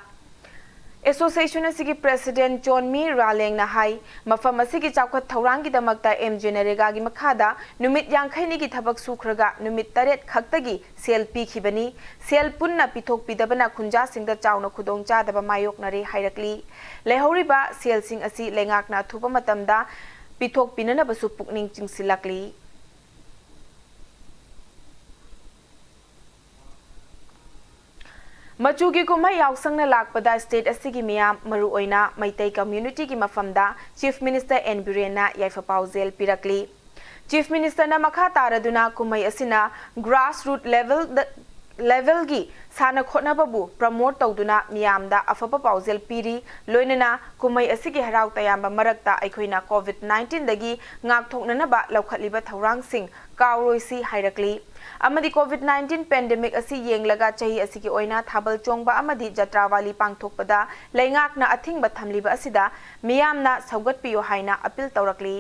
ꯑꯦꯁꯣꯁꯤꯌꯦꯁꯟ ꯑꯁꯤꯒꯤ ꯄ꯭ꯔꯦꯁꯤꯗꯦꯟꯠ ꯆꯣꯟꯃꯤ ꯔꯥꯂꯦꯡꯅ ꯍꯥꯏ, ꯃꯐꯝ ꯑꯁꯤꯒꯤ ꯆꯥꯎꯈꯠ ꯊꯧꯔꯥꯡꯒꯤꯗꯃꯛꯇ ꯑꯦꯝ ꯖꯦ ꯅꯔꯦꯒꯥꯒꯤ ꯃꯈꯥꯗ ꯅꯨꯃꯤꯠ ꯌꯥꯡꯈꯩꯅꯤꯒꯤ ꯊꯕꯛ ꯁꯨꯈ꯭ꯔꯒ ꯅꯨꯃꯤꯠ ꯇꯔꯦꯠ ꯈꯛꯇꯒꯤ ꯁꯦꯜ ꯄꯤꯈꯤꯕꯅꯤ꯫ ꯁꯦꯜ ꯄꯨꯟꯅ ꯄꯤꯊꯣꯛꯄꯤꯗꯕꯅ ꯈꯨꯟꯖꯥꯁꯤꯡꯗ ꯆꯥꯎꯅ ꯈꯨꯗꯣꯡꯆꯥꯗꯕ ꯃꯥꯌꯣꯛꯅꯔꯦ ꯍꯥꯏꯔꯛꯂꯤ꯫ ꯂꯩꯍꯧꯔꯤꯕ ꯁꯦꯜꯁꯤꯡ ꯑꯁꯤ ꯂꯩꯉꯥꯛꯅ ꯑꯊꯨꯕ ꯃꯇꯝꯗ ꯄꯤꯊꯣꯛꯄꯤꯅꯅꯕꯁꯨ ꯄꯨꯛꯅꯤꯡ ꯆꯤꯡꯁꯤꯜꯂꯛꯂꯤ꯫ ꯃꯆꯨꯒꯤ ꯀꯨꯝꯍꯩ ꯌꯥꯎꯁꯪꯅ ꯂꯥꯛꯄꯗ ꯁ꯭ꯇꯦꯠ ꯑꯁꯤꯒꯤ ꯃꯤꯌꯥꯝ, ꯃꯔꯨꯑꯣꯏꯅ ꯃꯩꯇꯩ ꯀꯝꯃ꯭ꯌꯨꯅꯤꯇꯤꯒꯤ ꯃꯐꯝꯗ ꯆꯤꯐ ꯃꯤꯅꯤꯁꯇꯔ ꯑꯦꯟ ꯕꯤꯔꯦꯟꯅ ꯌꯥꯏꯐ ꯄꯥꯎꯖꯦꯜ ꯄꯤꯔꯛꯂꯤ꯫ ꯆꯤꯐ ꯃꯤꯅꯤꯁꯇꯔꯅ ꯃꯈꯥ ꯇꯥꯔꯗꯨꯅ ꯀꯨꯝꯍꯩ ꯑꯁꯤꯅ ꯒ꯭ꯔꯥꯁ ꯔꯨꯠ ꯂꯦꯚꯦꯜꯗ, ꯂꯦꯚꯦꯜꯒꯤ ꯁꯥꯟꯅ ꯈꯣꯠꯅꯕꯕꯨ ꯄ꯭ꯔꯃꯣꯠ ꯇꯧꯗꯨꯅ ꯃꯤꯌꯥꯝꯗ ꯑꯐꯕ ꯄꯥꯎꯖꯦꯜ ꯄꯤꯔꯤ꯫ ꯂꯣꯏꯅꯅ ꯀꯨꯝꯍꯩ ꯑꯁꯤꯒꯤ ꯍꯔꯥꯎ ꯇꯌꯥꯝꯕ ꯃꯔꯛꯇ ꯑꯩꯈꯣꯏꯅ ꯀꯣꯚꯤꯗ ꯅꯥꯏꯟꯇꯤꯟꯗꯒꯤ ꯉꯥꯛꯊꯣꯛꯅꯅꯕ ꯂꯧꯈꯠꯂꯤꯕ ꯊꯧꯔꯥꯡꯁꯤꯡ ꯀꯥꯎꯔꯣꯏꯁꯤ ꯍꯥꯏꯔꯛꯂꯤ꯫ ꯑꯃꯗꯤ ꯀꯣꯚꯤꯗ ꯅꯥꯏꯟꯇꯤꯟ ꯄꯦꯟꯗꯦꯃꯤꯛ ꯑꯁꯤ ꯌꯦꯡꯂꯒ ꯆꯍꯤ ꯑꯁꯤꯒꯤ ꯑꯣꯏꯅ ꯊꯥꯕꯜ ꯆꯣꯡꯕ ꯑꯃꯗꯤ ꯖꯇ꯭ꯔꯥꯋꯥꯂꯤ ꯄꯥꯡꯊꯣꯛꯄꯗ ꯂꯩꯉꯥꯛꯅ ꯑꯊꯤꯡꯕ ꯊꯝꯂꯤꯕ ꯑꯁꯤꯗ ꯃꯤꯌꯥꯝꯅ ꯁꯧꯒꯠꯄꯤꯌꯨ ꯍꯥꯏꯅ ꯑꯄꯤꯜ ꯇꯧꯔꯛꯂꯤ꯫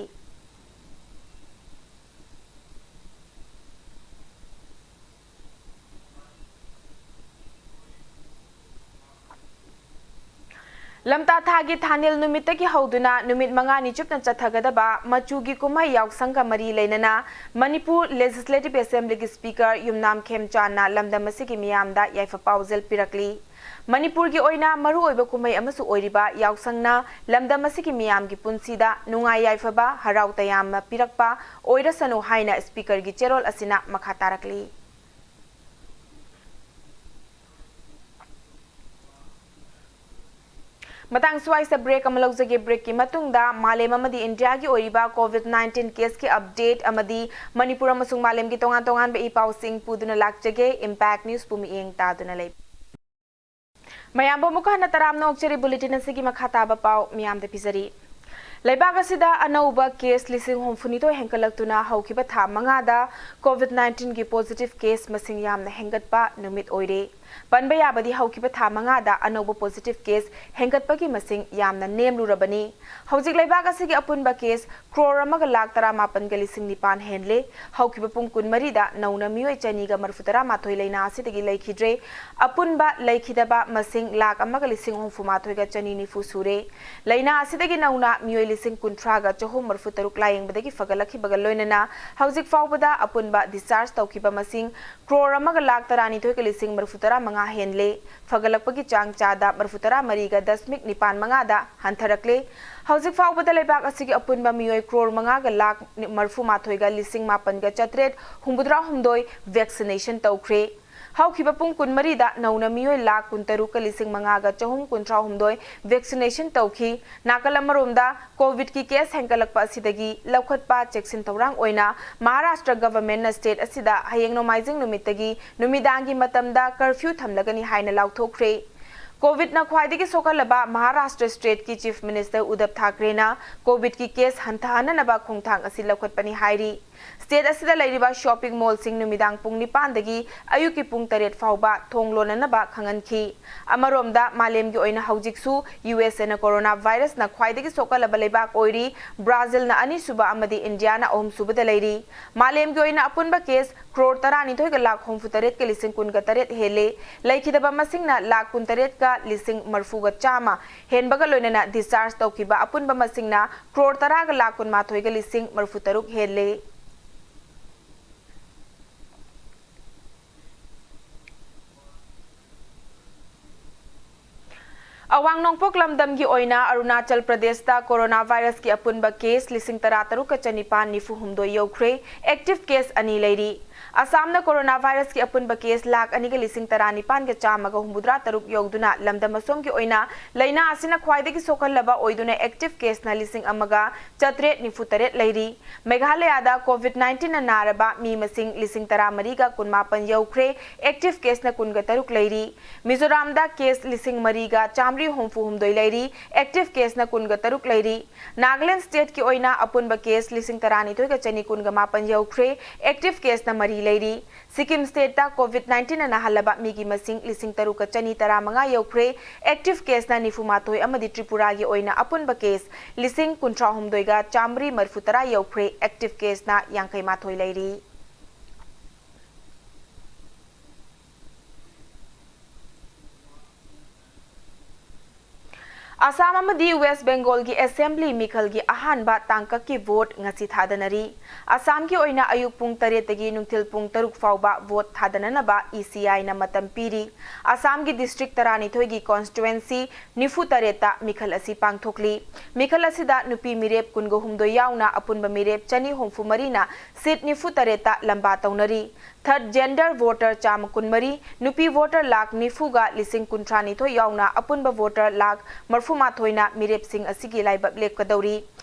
ꯂꯝꯇꯥ ꯊꯥꯒꯤ ꯊꯥꯅꯤꯜ ꯅꯨꯃꯤꯠꯇꯒꯤ ꯍꯧꯗꯨꯅ ꯅꯨꯃꯤꯠ ꯃꯉꯥꯅꯤ ꯆꯨꯞꯅ ꯆꯠꯊꯒꯗꯕ ꯃꯆꯨꯒꯤ ꯀꯨꯝꯍꯩ ꯌꯥꯎꯁꯪꯒ ꯃꯔꯤ ꯂꯩꯅꯅ ꯃꯅꯤꯄꯨꯔ ꯂꯦꯖꯤꯁꯂꯦꯇꯤꯚ ꯑꯦꯁꯦꯝꯕ꯭ꯂꯤꯒꯤ ꯁ꯭ꯄꯤꯀꯔ ꯌꯨꯝꯅꯥꯝ ꯈꯦꯝꯆꯥꯟꯅ ꯂꯝꯗꯝ ꯑꯁꯤꯒꯤ ꯃꯤꯌꯥꯝꯗ ꯌꯥꯏꯐ ꯄꯥꯎꯖꯦꯜ ꯄꯤꯔꯛꯂꯤ꯫ ꯃꯅꯤꯄꯨꯔꯒꯤ ꯑꯣꯏꯅ ꯃꯔꯨꯑꯣꯏꯕ ꯀꯨꯝꯍꯩ ꯑꯃꯁꯨ ꯑꯣꯏꯔꯤꯕ ꯌꯥꯎꯁꯪꯅ ꯂꯝꯗꯝ ꯑꯁꯤꯒꯤ ꯃꯤꯌꯥꯝꯒꯤ ꯄꯨꯟꯁꯤꯗ ꯅꯨꯡꯉꯥꯏ ꯌꯥꯏꯐꯕ, ꯍꯔꯥꯎ ꯇꯌꯥꯝꯕ ꯄꯤꯔꯛꯄ ꯑꯣꯏꯔꯁꯅꯨ ꯍꯥꯏꯅ ꯁ꯭ꯄꯤꯀꯔꯒꯤ ꯆꯦꯔꯣꯜ ꯑꯁꯤꯅ ꯃꯈꯥ ꯇꯥꯔꯛꯂꯤ꯫ ꯃꯇꯥꯡ ꯁ꯭ꯋꯥꯏꯁꯤꯗ ꯕ꯭ꯔꯦꯛ ꯑꯃ ꯂꯧꯖꯒꯦ꯫ ꯕ꯭ꯔꯦꯛꯀꯤ ꯃꯇꯨꯡꯗ ꯃꯥꯂꯦꯝ ꯑꯃꯗꯤ ꯏꯟꯗꯤꯌꯥꯒꯤ ꯑꯣꯏꯔꯤꯕ ꯀꯣꯚꯤꯗ ꯅꯥꯏꯟꯇꯤꯟ ꯀꯦꯁꯀꯤ ꯑꯞꯗꯦꯠ ꯑꯃꯗꯤ ꯃꯅꯤꯄꯨꯔ ꯑꯃꯁꯨꯡ ꯃꯥꯂꯦꯝꯒꯤ ꯇꯣꯉꯥꯟ ꯇꯣꯉꯥꯟꯕ ꯏ ꯄꯥꯎꯁꯤꯡ ꯄꯨꯗꯨꯅ ꯂꯥꯛꯆꯒꯦ꯫ ꯏꯝꯄꯦꯛ ꯅ꯭ꯌꯨꯁꯄꯨ ꯃꯤꯠꯌꯦꯡ ꯇꯥꯗꯨꯅ ꯂꯩ꯫ ꯃꯌꯥꯝꯕꯨ ꯑꯃꯨꯛꯀ ꯍꯟꯅ ꯇꯔꯥꯝꯅ ꯑꯣꯛꯆꯔꯤ꯫ ꯕꯨꯂꯦꯇꯤꯟ ꯑꯁꯤꯒꯤ ꯃꯈꯥ ꯇꯥꯕ ꯄꯥꯎ ꯃꯤꯌꯥꯝꯗ ꯄꯤꯖꯔꯤ꯫ ꯂꯩꯕꯥꯛ ꯑꯁꯤꯗ ꯑꯅꯧꯕ ꯀꯦꯁ ꯂꯤꯁꯤꯡ ꯍꯨꯝꯐꯨꯅꯤꯊꯣꯏ ꯍꯦꯟꯒꯠꯂꯛꯇꯨꯅ ꯍꯧꯈꯤꯕ ꯊꯥ ꯃꯉꯥꯗ ꯀꯣꯚꯤꯗ ꯅꯥꯏꯟꯇꯤꯟꯒꯤ ꯄꯣꯖꯤꯇꯤꯚ ꯀꯦꯁ ꯃꯁꯤꯡ ꯌꯥꯝꯅ ꯍꯦꯟꯒꯠꯄ ꯅꯨꯃꯤꯠ ꯑꯣꯏꯔꯦ꯫ ꯄꯟꯕ ꯌꯥꯕꯗꯤ ꯍꯧꯈꯤꯕ ꯊꯥ ꯃꯉꯥꯗ ꯑꯅꯧꯕ positive case ꯍꯦꯟꯒꯠꯄꯒꯤ ꯃꯁꯤꯡ ꯌꯥꯝꯅ ꯅꯦꯝꯂꯨꯔꯕꯅꯤ꯫ ꯍꯧꯖꯤꯛ ꯂꯩꯕꯥꯛ ꯑꯁꯤꯒꯤ ꯑꯄꯨꯟꯕ case ꯀ꯭ꯔꯣꯔ ꯑꯃꯒ ꯂꯥꯈ ꯇꯔꯥꯃꯥꯄꯟꯒ ꯂꯤꯁꯤꯡ ꯅꯤꯄꯥꯟ ꯍꯦꯟꯂꯦ꯫ ꯍꯧꯈꯤꯕ ꯄꯨꯡ ꯀꯨꯟꯃꯔꯤꯗ ꯅꯧꯅ ꯃꯤꯑꯣꯏ ꯆꯅꯤꯒ ꯃꯔꯤꯐꯨ ꯇꯔꯥꯃꯥꯊꯣꯏ ꯂꯥꯏꯅꯥ ꯑꯁꯤꯗꯒꯤ ꯂꯩꯈꯤꯗ꯭ꯔꯦ꯫ ꯑꯄꯨꯟꯕ ꯂꯩꯈꯤꯗꯕ ꯃꯁꯤꯡ ꯂꯥꯈ ꯑꯃꯒ ꯂꯤꯁꯤꯡ ꯍꯨꯝꯐꯨ ꯃꯥꯊꯣꯏꯒ ꯆꯅꯤ ꯅꯤꯐꯨ ꯁꯨꯔꯦ꯫ ꯂꯥꯏꯅꯥ ꯑꯁꯤꯗꯒꯤ ꯅꯧꯅ ꯃꯤꯑꯣꯏ ꯂꯤꯁꯤꯡ ꯀꯨꯟꯊ꯭ꯔꯥꯒ ꯆꯍꯨꯝ ꯃꯔꯤꯐꯨ ꯇꯔꯨꯛ ꯂꯥꯌꯦꯡꯕꯗꯒꯤ ꯐꯒꯠꯂꯛꯈꯤꯕꯒ ꯂꯣꯏꯅꯅ ꯍꯧꯖꯤꯛ ꯐꯥꯎꯕꯗ ꯑꯄꯨꯟꯕ discharge ꯇꯧꯈꯤꯕ ꯃꯁꯤꯡ ꯀ꯭ꯔꯣꯔ ꯑꯃꯒ ꯂꯥꯈ ꯇꯔꯥꯅꯤꯊꯣꯏꯒ ꯂꯤꯁꯤꯡ ꯃꯔꯤꯐꯨ ꯇꯔꯥ ꯃꯉꯥ ꯍꯦꯟꯂꯦ꯫ ꯐꯒꯠꯂꯛꯄꯒꯤ ꯆꯥꯡ ꯆꯥꯗ ꯃꯔꯤꯐꯨ ꯇꯔꯥ ꯃꯔꯤꯒ ꯗꯁꯃꯤꯛ ꯅꯤꯄꯥꯟ ꯃꯉꯥꯗ ꯍꯟꯊꯔꯛꯂꯦ꯫ ꯍꯧꯖꯤꯛ ꯐꯥꯎꯕꯗ ꯂꯩꯕꯥꯛ ꯑꯁꯤꯒꯤ ꯑꯄꯨꯟꯕ ꯃꯤꯑꯣꯏ ꯀ꯭ꯔꯣꯔ ꯃꯉꯥꯒ ꯂꯥꯈ ꯃꯔꯤꯐꯨ ꯃꯥꯊꯣꯏꯒ ꯂꯤꯁꯤꯡ ꯃꯥꯄꯟꯒ ꯆꯥꯇ꯭ꯔꯦꯠ ꯍꯨꯝꯐꯨꯇꯔꯥ ꯍꯨꯝꯗꯣꯏ vaccination ꯇꯧꯈ꯭ꯔꯦ꯫ ꯍꯧꯈꯤꯕ ꯄꯨꯡ ꯀꯨꯟꯃꯔꯤꯗ ꯅꯧꯅ ꯃꯤꯑꯣꯏ ꯂꯥꯈ ꯀꯨꯟꯇꯔꯨꯛꯀ ꯂꯤꯁꯤꯡ ꯃꯉꯥꯒ ꯆꯍꯨꯝ ꯀꯨꯟꯊ꯭ꯔꯥ ꯍꯨꯝꯗꯣꯏ vaccination ꯇꯧꯈꯤ꯫ ꯅꯥꯀꯜ ꯑꯃꯔꯣꯝꯗ, ꯀꯣꯚꯤꯗꯀꯤ case ꯍꯦꯟꯒꯠꯂꯛꯄ ꯑꯁꯤꯗꯒꯤ ꯂꯧꯈꯠꯄ ꯆꯦꯛꯁꯤꯟ ꯊꯧꯔꯥꯡ ꯑꯣꯏꯅ ꯃꯍꯥꯔꯥꯁꯇ꯭ꯔ governmentꯅ state ꯑꯁꯤꯗ ꯍꯌꯦꯡ ꯅꯣꯡꯃꯥꯏꯖꯤꯡ ꯅꯨꯃꯤꯠꯇꯒꯤ ꯅꯨꯃꯤꯗꯥꯡꯒꯤ ꯃꯇꯝꯗ curfew ꯊꯝꯂꯒꯅꯤ ꯍꯥꯏꯅ ꯂꯥꯎꯊꯣꯛꯈ꯭ꯔꯦ꯫ ꯀꯣꯚꯤꯗꯅ ꯈ꯭ꯋꯥꯏꯗꯒꯤ ꯁꯣꯛꯍꯜꯂꯕ ꯃꯍꯥꯔꯥꯁꯇ꯭ꯔ stateꯀꯤ Chief Minister ꯎꯗꯕ ꯊꯥꯀ꯭ꯔꯦꯅ ꯀꯣꯚꯤꯗꯀꯤ case ꯍꯟꯊꯍꯟꯅꯅꯕ ꯈꯣꯡꯊꯥꯡ ꯑꯁꯤ ꯂꯧꯈꯠꯄꯅꯤ ꯍꯥꯏꯔꯤ꯫ State ꯑꯁꯤꯗ ꯂꯩꯔꯤꯕ shopping mallꯁꯤꯡ ꯅꯨꯃꯤꯗꯥꯡ ꯄꯨꯡ ꯅꯤꯄꯥꯟꯗꯒꯤ ꯑꯌꯨꯛꯀꯤ ꯄꯨꯡ ꯇꯔꯦꯠ ꯐꯥꯎꯕ ꯊꯣꯡ ꯂꯣꯟꯅꯅꯕ ꯈꯪꯍꯟꯈꯤ꯫ ꯑꯃꯔꯣꯝꯗ, ꯃꯥꯂꯦꯝꯒꯤ ꯑꯣꯏꯅ ꯍꯧꯖꯤꯛꯁꯨ USAꯅ coronavirusꯅ ꯈ꯭ꯋꯥꯏꯗꯒꯤ ꯁꯣꯛꯍꯜꯂꯕ ꯂꯩꯕꯥꯛ ꯑꯣꯏꯔꯤ꯫ ꯕ꯭ꯔꯥꯖꯤꯜꯅ ꯑꯅꯤꯁꯨꯕ ꯑꯃꯗꯤ ꯏꯟꯗꯤꯌꯥꯅ ꯑꯍꯨꯝꯁꯨꯕꯗ ꯂꯩꯔꯤ꯫ ꯃꯥꯂꯦꯝꯒꯤ ꯑꯣꯏꯅ ꯑꯄꯨꯟꯕ case ꯀ꯭ꯔꯣꯔ ꯇꯔꯥꯅꯤꯊꯣꯏꯒ ꯂꯥꯈ ꯍꯨꯝꯐꯨꯇꯔꯦꯠꯀ ꯂꯤꯁꯤꯡ ꯀꯨꯟꯒ ꯇꯔꯦꯠ ꯍꯦꯜꯂꯦ꯫ ꯂꯩꯈꯤꯗꯕ ꯃꯁꯤꯡꯅ ꯂꯥꯈ ꯀꯨꯟꯇꯔꯦꯠꯀ ꯂꯤꯁꯤꯡ ꯃꯔꯤꯐꯨꯒ ꯆꯥꯝꯃ ꯍꯦꯟꯕꯒ ꯂꯣꯏꯅꯅ discharge ꯇꯧꯈꯤꯕ ꯑꯄꯨꯟꯕ ꯃꯁꯤꯡꯅ ꯀ꯭ꯔꯣꯔ ꯇꯔꯥꯒ ꯂꯥꯈ ꯀꯨꯟꯃꯥꯊꯣꯏꯒ ꯂꯤꯁꯤꯡ ꯃꯔꯤꯐꯨꯇꯔꯨꯛ ꯍꯦꯜꯂꯦ꯫ ꯑꯋꯥꯡ ꯅꯣꯡꯄꯣꯛ ꯂꯝꯗꯝꯒꯤ ꯑꯣꯏꯅ ꯑꯔꯨꯅꯥꯆꯜ ꯄ꯭ꯔꯗꯦꯁꯇ coronavirusꯀꯤ ꯑꯄꯨꯟꯕ case ꯂꯤꯁꯤꯡ ꯇꯔꯥꯇꯔꯨꯛꯀ ꯆꯅꯤꯄꯥꯟ ꯅꯤꯐꯨ ꯍꯨꯝꯗꯣꯏ ꯌꯧꯈ꯭ꯔꯦ꯫ Active case ꯑꯅꯤ ꯂꯩꯔꯤ꯫ ꯑꯁꯥꯝꯅ coronavirusꯀꯤ ꯑꯄꯨꯟꯕ case ꯂꯥꯈ ꯑꯅꯤꯒ ꯂꯤꯁꯤꯡ ꯇꯔꯥꯅꯤꯄꯥꯟꯒ ꯆꯥꯝꯃꯒ ꯍꯨꯝꯐꯨꯇꯔꯥ ꯇꯔꯨꯛ ꯌꯧꯗꯨꯅ ꯂꯝꯗꯝ ꯑꯁꯣꯝꯒꯤ ꯑꯣꯏꯅ ꯂꯥꯏꯅꯥ ꯑꯁꯤꯅ ꯈ꯭ꯋꯥꯏꯗꯒꯤ ꯁꯣꯛꯍꯜꯂꯕ ꯑꯣꯏꯗꯨꯅ active caseꯅ ꯂꯤꯁꯤꯡ ꯑꯃꯒ ꯆꯥꯇ꯭ꯔꯦꯠ ꯅꯤꯐꯨ ꯇꯔꯦꯠ ꯂꯩꯔꯤ꯫ ꯃꯦꯘꯥꯂꯌꯥꯗ ꯀꯣꯚꯤꯗ ꯅꯥꯏꯟꯇꯤꯟꯅ ꯅꯥꯔꯕ ꯃꯤ ꯃꯁꯤꯡ ꯂꯤꯁꯤꯡ ꯇꯔꯥꯃꯔꯤꯒ ꯀꯨꯟꯃꯥꯄꯟ ꯌꯧꯈ꯭ꯔꯦ꯫ Active caseꯅ ꯀꯨꯟꯒ ꯇꯔꯨꯛ ꯂꯩꯔꯤ꯫ ꯃꯤꯖꯣꯔꯥꯝꯗ case ꯂꯤꯁꯤꯡ ꯃꯔꯤꯒ ꯆꯥꯃꯔꯤ ꯍꯨꯝꯐꯨ ꯍꯨꯝꯗꯣꯏ ꯂꯩꯔꯤ꯫ Active caseꯅ ꯀꯨꯟꯒ ꯇꯔꯨꯛ ꯂꯩꯔꯤ꯫ ꯅꯥꯒꯥꯂꯦꯟꯗ stateꯀꯤ ꯑꯣꯏꯅ ꯑꯄꯨꯟꯕ case ꯂꯤꯁꯤꯡ ꯇꯔꯥꯅꯤꯊꯣꯏꯒ ꯆꯅꯤ ꯀꯨꯟꯒ ꯃꯥꯄꯟ ꯌꯧꯈ꯭ꯔꯦ꯫ Active caseꯅ ꯃꯔꯤ ꯂꯩꯔꯤ꯫ ꯁꯤꯛꯀꯤꯝ ꯁ꯭ꯇꯦꯠꯇ ꯀꯣꯚꯤꯗ ꯅꯥꯏꯟꯇꯤꯟꯅ ꯅꯥꯍꯜꯂꯕ ꯃꯤꯒꯤ ꯃꯁꯤꯡ ꯂꯤꯁꯤꯡ ꯇꯔꯨꯛꯀ ꯆꯅꯤ ꯇꯔꯥꯃꯉꯥ ꯌꯧꯈ꯭ꯔꯦ꯫ ꯑꯦꯛꯇꯤꯚ ꯀꯦꯁꯅ ꯅꯤꯐꯨ ꯃꯥꯊꯣꯏ ꯑꯃꯗꯤ ꯇ꯭ꯔꯤꯄꯨꯔꯥꯒꯤ ꯑꯣꯏꯅ ꯑꯄꯨꯟꯕ ꯀꯦꯁ ꯂꯤꯁꯤꯡ ꯀꯨꯟꯊ꯭ꯔꯥ ꯍꯨꯝꯗꯣꯏꯒ ꯆꯥꯃꯔꯤ ꯃꯔꯤꯐꯨ ꯇꯔꯥ ꯌꯧꯈ꯭ꯔꯦ꯫ ꯑꯦꯛꯇꯤꯚ ꯀꯦꯁꯅ ꯌꯥꯡꯈꯩ ꯃꯥꯊꯣꯏ ꯂꯩꯔꯤ꯫ ꯑꯁꯥꯝ ꯑꯃꯗꯤ ꯋꯦꯁ ꯕꯦꯡꯒꯣꯜꯒꯤ ꯑꯦꯁꯦꯝꯕ꯭ꯂꯤ ꯃꯤꯈꯜꯒꯤ ꯑꯍꯥꯟꯕ ꯇꯥꯡꯀꯛꯀꯤ ꯚꯣꯠ ꯉꯁꯤ ꯊꯥꯗꯅꯔꯤ꯫ ꯑꯁꯥꯝꯒꯤ ꯑꯣꯏꯅ ꯑꯌꯨꯛ ꯄꯨꯡ ꯇꯔꯦꯠꯇꯒꯤ ꯅꯨꯡꯊꯤꯜ ꯄꯨꯡ ꯇꯔꯨꯛ ꯐꯥꯎꯕ ꯚꯣꯠ ꯊꯥꯗꯅꯅꯕ ꯏ ꯁꯤ ꯑꯥꯏꯅ ꯃꯇꯝ ꯄꯤꯔꯤ꯫ ꯑꯁꯥꯝꯒꯤ ꯗꯤꯁꯇ꯭ꯔꯤꯛ ꯇꯔꯥꯅꯤꯊꯣꯏꯒꯤ ꯀꯣꯟꯁꯇꯤꯇ꯭ꯋꯦꯟꯁꯤ ꯅꯤꯐꯨ ꯇꯔꯦꯠꯇ ꯃꯤꯈꯜ ꯑꯁꯤ ꯄꯥꯡꯊꯣꯛꯂꯤ꯫ ꯃꯤꯈꯜ ꯑꯁꯤꯗ ꯅꯨꯄꯤ ꯃꯤꯔꯦꯞ ꯀꯨꯟꯒ ꯍꯨꯝꯗꯣꯏ ꯌꯥꯎꯅ ꯑꯄꯨꯟꯕ ꯃꯤꯔꯦꯞ ꯆꯅꯤ ꯍꯨꯝꯐꯨ ꯃꯔꯤꯅ ꯁꯤꯠ ꯅꯤꯐꯨ ꯇꯔꯦꯠꯇ ꯂꯝꯕꯥ ꯇꯧꯅꯔꯤ꯫ ꯊꯔꯗ ꯖꯦꯟꯗꯔ ꯚꯣꯇꯔ ꯆꯥꯝꯃ ꯀꯨꯟꯃꯔꯤ, ꯅꯨꯄꯤ ꯚꯣꯇꯔ ꯂꯥꯈ ꯅꯤꯐꯨꯒ ꯂꯤꯁꯤꯡ ꯀꯨꯟꯊ꯭ꯔꯥ ꯅꯤꯊꯣꯏ ꯌꯥꯎꯅ ꯑꯄꯨꯟꯕ ꯚꯣꯇꯔ ꯂꯥꯈ ꯃꯔꯤꯐꯨ ꯃꯥꯊꯣꯏꯅ ꯃꯤꯔꯦꯞꯁꯤꯡ ꯑꯁꯤꯒꯤ ꯂꯥꯏꯕꯛ ꯂꯦꯞꯀꯗꯧꯔꯤ꯫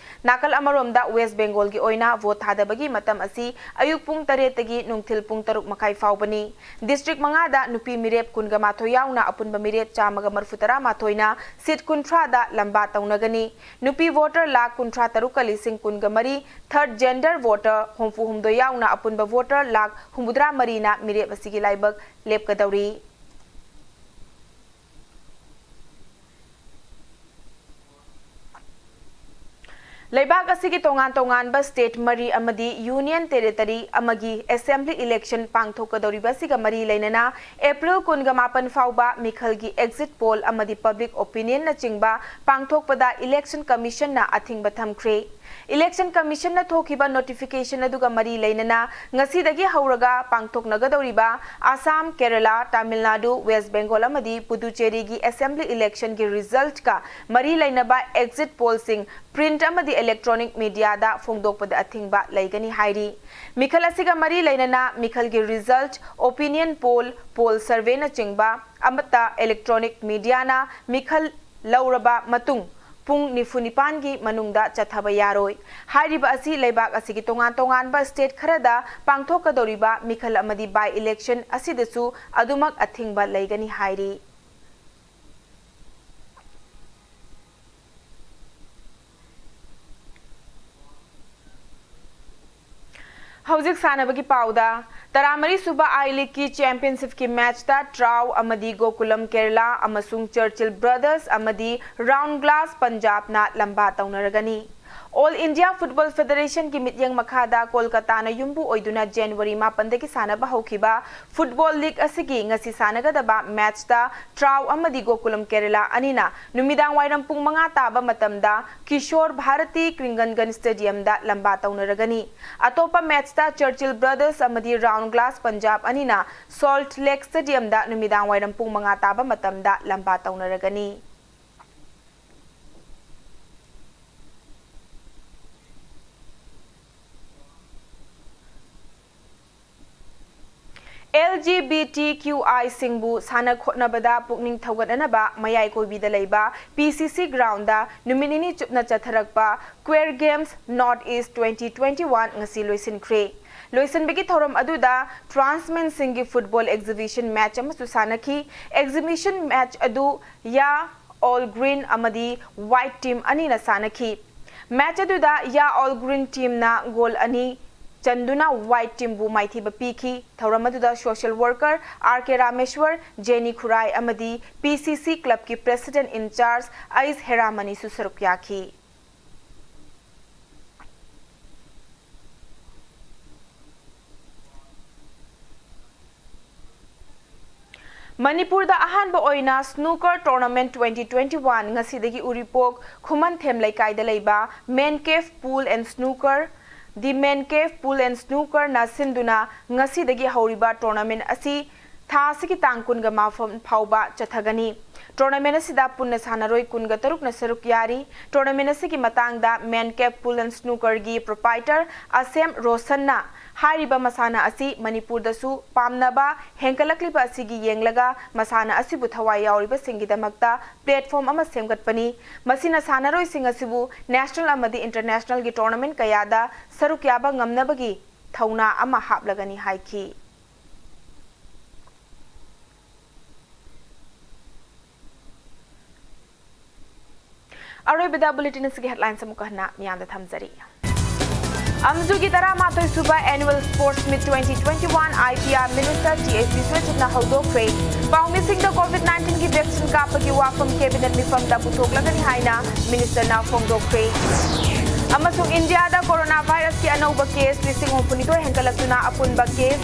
ꯅꯥꯀꯜ ꯑꯃꯔꯣꯝꯗ ꯋꯦꯁ ꯕꯦꯡꯒꯣꯜꯒꯤ ꯑꯣꯏꯅ ꯚꯣꯠ ꯊꯥꯗꯕꯒꯤ ꯃꯇꯝ ꯑꯁꯤ ꯑꯌꯨꯛ ꯄꯨꯡ ꯇꯔꯦꯠꯇꯒꯤ ꯅꯨꯡꯊꯤꯜ ꯄꯨꯡ ꯇꯔꯨꯛ ꯃꯈꯥꯏ ꯐꯥꯎꯕꯅꯤ꯫ ꯗꯤꯁꯇ꯭ꯔꯤꯛ ꯃꯉꯥꯗ ꯅꯨꯄꯤ ꯃꯤꯔꯦꯞ ꯀꯨꯟꯒ ꯃꯥꯊꯣꯏ ꯌꯥꯎꯅ ꯑꯄꯨꯟꯕ ꯃꯤꯔꯦꯞ ꯆꯥꯝꯃꯒ ꯃꯔꯤꯐꯨ ꯇꯔꯥ ꯃꯥꯊꯣꯏꯅ ꯁꯤꯠ ꯀꯨꯟꯊ꯭ꯔꯥꯗ ꯂꯝꯕꯥ ꯇꯧꯅꯒꯅꯤ꯫ ꯅꯨꯄꯤ ꯚꯣꯇꯔ ꯂꯥꯈ ꯀꯨꯟꯊ꯭ꯔꯥ ꯇꯔꯨꯛꯀ ꯂꯤꯁꯤꯡ ꯀꯨꯟꯒ ꯃꯔꯤ, ꯊꯔꯗ ꯖꯦꯟꯗꯔ ꯚꯣꯇꯔ ꯍꯨꯝꯐꯨ ꯍꯨꯝꯗꯣꯏ ꯌꯥꯎꯅ ꯑꯄꯨꯟꯕ ꯚꯣꯇꯔ ꯂꯥꯈ ꯍꯨꯝꯐꯨꯇꯔꯥ ꯃꯔꯤꯅ ꯃꯤꯔꯦꯞ ꯑꯁꯤꯒꯤ ꯂꯥꯏꯕꯛ ꯂꯦꯞꯀꯗꯧꯔꯤ꯫ ꯂꯩꯕꯥꯛ ꯑꯁꯤꯒꯤ ꯇꯣꯉꯥꯟ ꯇꯣꯉꯥꯟꯕ ꯁ꯭ꯇꯦꯠ ꯃꯔꯤ ꯑꯃꯗꯤ ꯌꯨꯅꯤꯌꯟ ꯇꯦꯔꯤꯇꯣꯔꯤ ꯑꯃꯒꯤ ꯑꯦꯁꯦꯝꯕ꯭ꯂꯤ ꯏꯂꯦꯛꯁꯟ ꯄꯥꯡꯊꯣꯛꯀꯗꯧꯔꯤꯕ ꯑꯁꯤꯒ ꯃꯔꯤ ꯂꯩꯅꯅ ꯑꯦꯄ꯭ꯔꯤꯜ ꯀꯨꯟꯒ ꯃꯥꯄꯟ ꯐꯥꯎꯕ ꯃꯤꯈꯜꯒꯤ ꯑꯦꯛꯖꯤꯠ ꯄꯣꯜ ꯑꯃꯗꯤ ꯄꯕ꯭ꯂꯤꯛ ꯑꯣꯄꯤꯅꯤꯌꯟꯅꯆꯤꯡꯕ ꯄꯥꯡꯊꯣꯛꯄꯗ ꯏꯂꯦꯛꯁꯟ ꯀꯃꯤꯁꯟꯅ ꯑꯊꯤꯡꯕ ꯊꯝꯈ꯭ꯔꯦ꯫ ꯏꯂꯦꯛꯁꯟ ꯀꯃꯤꯁꯟꯅ ꯊꯣꯛꯈꯤꯕ ꯅꯣꯇꯤꯐꯤꯀꯦꯁꯟ ꯑꯗꯨꯒ ꯃꯔꯤ ꯂꯩꯅꯅ ꯉꯁꯤꯗꯒꯤ ꯍꯧꯔꯒ ꯄꯥꯡꯊꯣꯛꯅꯒꯗꯧꯔꯤꯕ ꯑꯁꯥꯝ, ꯀꯦꯔꯂꯥ, ꯇꯥꯃꯤꯜ ꯅꯥꯗꯨ, ꯋꯦꯁ ꯕꯦꯡꯒꯣꯜ ꯑꯃꯗꯤ ꯄꯨꯗꯨꯆꯦꯔꯤꯒꯤ ꯑꯦꯁꯦꯝꯕ꯭ꯂꯤ ꯏꯂꯦꯛꯁꯟꯒꯤ ꯔꯤꯖꯜꯠꯀ ꯃꯔꯤ ꯂꯩꯅꯕ ꯑꯦꯛꯖꯤꯠ ꯄꯣꯜꯁꯤꯡ ꯄ꯭ꯔꯤꯟꯠ ꯑꯃꯗꯤ ꯏꯂꯦꯛꯇ꯭ꯔꯣꯅꯤꯛ ꯃꯤꯗꯤꯌꯥꯗ ꯐꯣꯡꯗꯣꯛꯄꯗ ꯑꯊꯤꯡꯕ ꯂꯩꯒꯅꯤ ꯍꯥꯏꯔꯤ꯫ ꯃꯤꯈꯜ ꯑꯁꯤꯒ ꯃꯔꯤ ꯂꯩꯅꯅ ꯃꯤꯈꯜꯒꯤ ꯔꯤꯖꯜꯠ, ꯑꯣꯄꯤꯅꯤꯌꯟ ꯄꯣꯜ, ꯄꯣꯜ ꯁꯔꯚꯦꯅꯆꯤꯡꯕ ꯑꯃꯠꯇ ꯏꯂꯦꯛꯇ꯭ꯔꯣꯅꯤꯛ ꯃꯤꯗꯤꯌꯥꯅ ꯃꯤꯈꯜ ꯂꯧꯔꯕ ꯃꯇꯨꯡ ꯄꯨꯡ ꯅꯤꯐꯨ ꯅꯤꯄꯥꯟꯒꯤ ꯃꯅꯨꯡꯗ ꯆꯠꯊꯕ ꯌꯥꯔꯣꯏ꯫ ꯍꯥꯏꯔꯤꯕ ꯑꯁꯤ ꯂꯩꯕꯥꯛ ꯑꯁꯤꯒꯤ ꯇꯣꯉꯥꯟ ꯇꯣꯉꯥꯟꯕ ꯁ꯭ꯇꯦꯠ ꯈꯔꯗ ꯄꯥꯡꯊꯣꯛꯀꯗꯧꯔꯤꯕ ꯃꯤꯈꯜ ꯑꯃꯗꯤ ꯕꯥꯏ ꯏꯂꯦꯛꯁꯟ ꯑꯁꯤꯗꯁꯨ ꯑꯗꯨꯃꯛ ꯑꯊꯤꯡꯕ ꯂꯩꯒꯅꯤ ꯍꯥꯏꯔꯤ꯫ ꯍꯧꯖꯤꯛ ꯁꯥꯟꯅꯕꯒꯤ ꯄꯥꯎꯗ, ꯇꯔꯥꯃꯔꯤ ꯁꯨꯕ I Leagueꯀꯤ Championshipꯀꯤ matchꯇ ꯇ꯭ꯔꯥꯎ ꯑꯃꯗꯤ ꯒꯣꯀꯨꯂꯝ ꯀꯦꯔꯂꯥ ꯑꯃꯁꯨꯡ ꯆꯔꯆꯤꯜ ꯕ꯭ꯔꯗꯔꯁ ꯑꯃꯗꯤ ꯔꯥꯎꯟ ꯒ꯭ꯂꯥꯁ ꯄꯟꯖꯥꯕꯅ ꯂꯝꯕꯥ ꯇꯧꯅꯔꯒꯅꯤ꯫ All India Football Federationꯒꯤ ꯃꯤꯠꯌꯦꯡ ꯃꯈꯥꯗ ꯀꯣꯜꯀꯇꯥꯅ ꯌꯨꯝꯕꯨ ꯑꯣꯏꯗꯨꯅ January ꯃꯥꯄꯟꯗꯒꯤ ꯁꯥꯟꯅꯕ ꯍꯧꯈꯤꯕ football league ꯑꯁꯤꯒꯤ ꯉꯁꯤ ꯁꯥꯟꯅꯒꯗꯕ matchꯇ ꯇ꯭ꯔꯥꯎ ꯑꯃꯗꯤ ꯒꯣꯀꯨꯂꯝ ꯀꯦꯔꯂꯥ ꯑꯅꯤꯅ ꯅꯨꯃꯤꯗꯥꯡ ꯋꯥꯏꯔꯝ ꯄꯨꯡ ꯃꯉꯥ ꯇꯥꯕ ꯃꯇꯝꯗ ꯀꯤꯁꯣꯔ ꯚꯥꯔꯇꯤ ꯀ꯭ꯔꯤꯡꯒꯟꯒꯟ Stadiumꯗ ꯂꯝꯕꯥ ꯇꯧꯅꯔꯒꯅꯤ꯫ ꯑꯇꯣꯞꯄ matchꯇ ꯆꯔꯆꯤꯜ ꯕ꯭ꯔꯗꯔꯁ ꯑꯃꯗꯤ ꯔꯥꯎꯟ ꯒ꯭ꯂꯥꯁ ꯄꯟꯖꯥꯕ ꯑꯅꯤꯅ Salt Lake Stadiumꯗ ꯅꯨꯃꯤꯗꯥꯡ ꯋꯥꯏꯔꯝ ꯄꯨꯡ ꯃꯉꯥ ꯇꯥꯕ ꯃꯇꯝꯗ ꯂꯝꯕꯥ ꯇꯧꯅꯔꯒꯅꯤ꯫ LGBTQIꯁꯤꯡꯕꯨ ꯁꯥꯟꯅ ꯈꯣꯠꯅꯕꯗ ꯄꯨꯛꯅꯤꯡ ꯊꯧꯒꯠꯅꯅꯕ ꯃꯌꯥꯏ ꯀꯣꯏꯕꯤꯗ ꯂꯩꯕ PCC groundꯗ ꯅꯨꯃꯤꯠ ꯅꯤꯅꯤ ꯆꯨꯞꯅ ꯆꯠꯊꯔꯛꯄ Queer Games North East twenty twenty-one ꯉꯁꯤ ꯂꯣꯏꯁꯤꯟꯈ꯭ꯔꯦ꯫ ꯂꯣꯏꯁꯤꯟꯕꯒꯤ ꯊꯧꯔꯝ ꯑꯗꯨꯗ transmenꯁꯤꯡꯒꯤ football exhibition match ꯑꯃꯁꯨ ꯁꯥꯟꯅꯈꯤ꯫ Exhibition match ꯑꯗꯨ ꯌꯥ All Green ꯑꯃꯗꯤ White team ꯑꯅꯤꯅ ꯁꯥꯟꯅꯈꯤ꯫ Match ꯑꯗꯨꯗ ꯌꯥ All Green teamꯅ goal ꯑꯅꯤ ꯆꯟꯗꯨꯅ White teamꯕꯨ ꯃꯥꯏꯊꯤꯕ ꯄꯤꯈꯤ꯫ ꯊꯧꯔꯝ ꯑꯗꯨꯗ social worker R K ꯔꯥꯃꯦꯁ꯭ꯋꯔ, Jenny ꯈꯨꯔꯥꯏ ꯑꯃꯗꯤ PCC clubꯀꯤ president in charge ꯑꯩꯁ ꯍꯦꯔꯥꯃꯅꯤꯁꯨ ꯁꯔꯨꯛ ꯌꯥꯈꯤ꯫ ꯃꯅꯤꯄꯨꯔꯗ ꯑꯍꯥꯟꯕ ꯑꯣꯏꯅ Snooker Tournament twenty twenty-one ꯉꯁꯤꯗꯒꯤ ꯎꯔꯤꯄꯣꯛ ꯈꯨꯃꯟꯊꯦꯝ ꯂꯩꯀꯥꯏꯗ ꯂꯩꯕ Man Cave Pool and Snooker, The Man Cave Pool and Snookerꯅ ꯁꯤꯟꯗꯨꯅ ꯉꯁꯤꯗꯒꯤ ꯍꯧꯔꯤꯕ tournament ꯑꯁꯤ ꯊꯥ ꯑꯁꯤꯒꯤ ꯇꯥꯡ ꯀꯨꯟꯒ ꯃꯥꯄꯟ ꯐꯥꯎꯕ ꯆꯠꯊꯒꯅꯤ꯫ Tournament ꯑꯁꯤꯗ ꯄꯨꯟꯅ ꯁꯥꯟꯅꯔꯣꯏ ꯀꯨꯟꯒ ꯇꯔꯨꯛꯅ ꯁꯔꯨꯛ ꯌꯥꯔꯤ꯫ Tournament ꯑꯁꯤꯒꯤ ꯃꯇꯥꯡꯗ Man Cave Pool and Snookerꯒꯤ proprietor ꯑꯁꯦꯝ ꯔꯣꯁꯟꯅ ꯍꯥꯏꯔꯤꯕ ꯃꯁꯥꯟꯅ ꯑꯁꯤ ꯃꯅꯤꯄꯨꯔꯗꯁꯨ ꯄꯥꯝꯅꯕ ꯍꯦꯟꯒꯠꯂꯛꯂꯤꯕ ꯑꯁꯤꯒꯤ ꯌꯦꯡꯂꯒ ꯃꯁꯥꯟꯅ ꯑꯁꯤꯕꯨ ꯊꯋꯥꯏ ꯌꯥꯎꯔꯤꯕꯁꯤꯡꯒꯤꯗꯃꯛꯇ platform ꯑꯃ ꯁꯦꯝꯒꯠꯄꯅꯤ꯫ ꯃꯁꯤꯅ ꯁꯥꯟꯅꯔꯣꯏꯁꯤꯡ ꯑꯁꯤꯕꯨ national ꯑꯃꯗꯤ internationalꯒꯤ tournament ꯀꯌꯥꯗ ꯁꯔꯨꯛ ꯌꯥꯕ ꯉꯝꯅꯕꯒꯤ ꯊꯧꯅꯥ ꯑꯃ ꯍꯥꯞꯂꯒꯅꯤ ꯍꯥꯏꯈꯤ꯫ ꯑꯔꯣꯏꯕꯗ bulletin ꯑꯁꯤꯒꯤ headlines ꯑꯃꯨꯛꯀ ꯍꯟꯅ ꯃꯤꯌꯥꯝꯗ ꯊꯝꯖꯔꯤ꯫ ꯑꯝꯖꯨꯒꯤ ꯇꯔꯥꯃꯥꯊꯣꯏ ꯁꯨꯕ Annual Sports Meet twenty twenty-one I P R Minister T S Biswajitꯅ ꯍꯧꯗꯣꯛꯈ꯭ꯔꯦ꯫ ꯄꯥꯎꯃꯤꯁꯤꯡꯗ COVID nineteen ꯒꯤ vaccine ꯀꯥꯞꯄꯒꯤ ꯋꯥꯐꯝ cabinet ꯃꯤꯐꯝꯗ ꯄꯨꯊꯣꯛꯂꯒꯅꯤ ꯍꯥꯏꯅ ministerꯅ ꯐꯣꯡꯗꯣꯛꯈ꯭ꯔꯦ꯫ ꯑꯃꯁꯨꯡ ꯏꯟꯗꯤꯌꯥꯗ ꯀꯣꯔꯣꯅꯥ ꯚꯥꯏꯔꯁꯀꯤ ꯑꯅꯧꯕ case ꯂꯤꯁꯤꯡ ꯍꯨꯝꯐꯨꯅꯤꯊꯣꯏ ꯍꯦꯟꯒꯠꯂꯛꯇꯨꯅ ꯑꯄꯨꯟꯕ case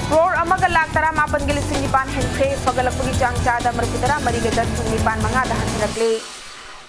crore ꯑꯃꯒ ꯂꯥꯈ ꯇꯔꯥꯃꯥꯄꯟꯒ ꯂꯤꯁꯤꯡ ꯅꯤꯄꯥꯟ ꯍꯦꯟꯈ꯭ꯔꯦ꯫ ꯐꯒꯠꯂꯛꯄꯒꯤ ꯆꯥꯡ ꯆꯥꯗ ꯃꯔꯤꯐꯨꯇꯔꯥ ꯃꯔꯤꯒ ꯗꯁꯃꯤꯛ ꯅꯤꯄꯥꯟ ꯃꯉꯥꯗ ꯍꯟꯊꯔꯛꯂꯦ꯫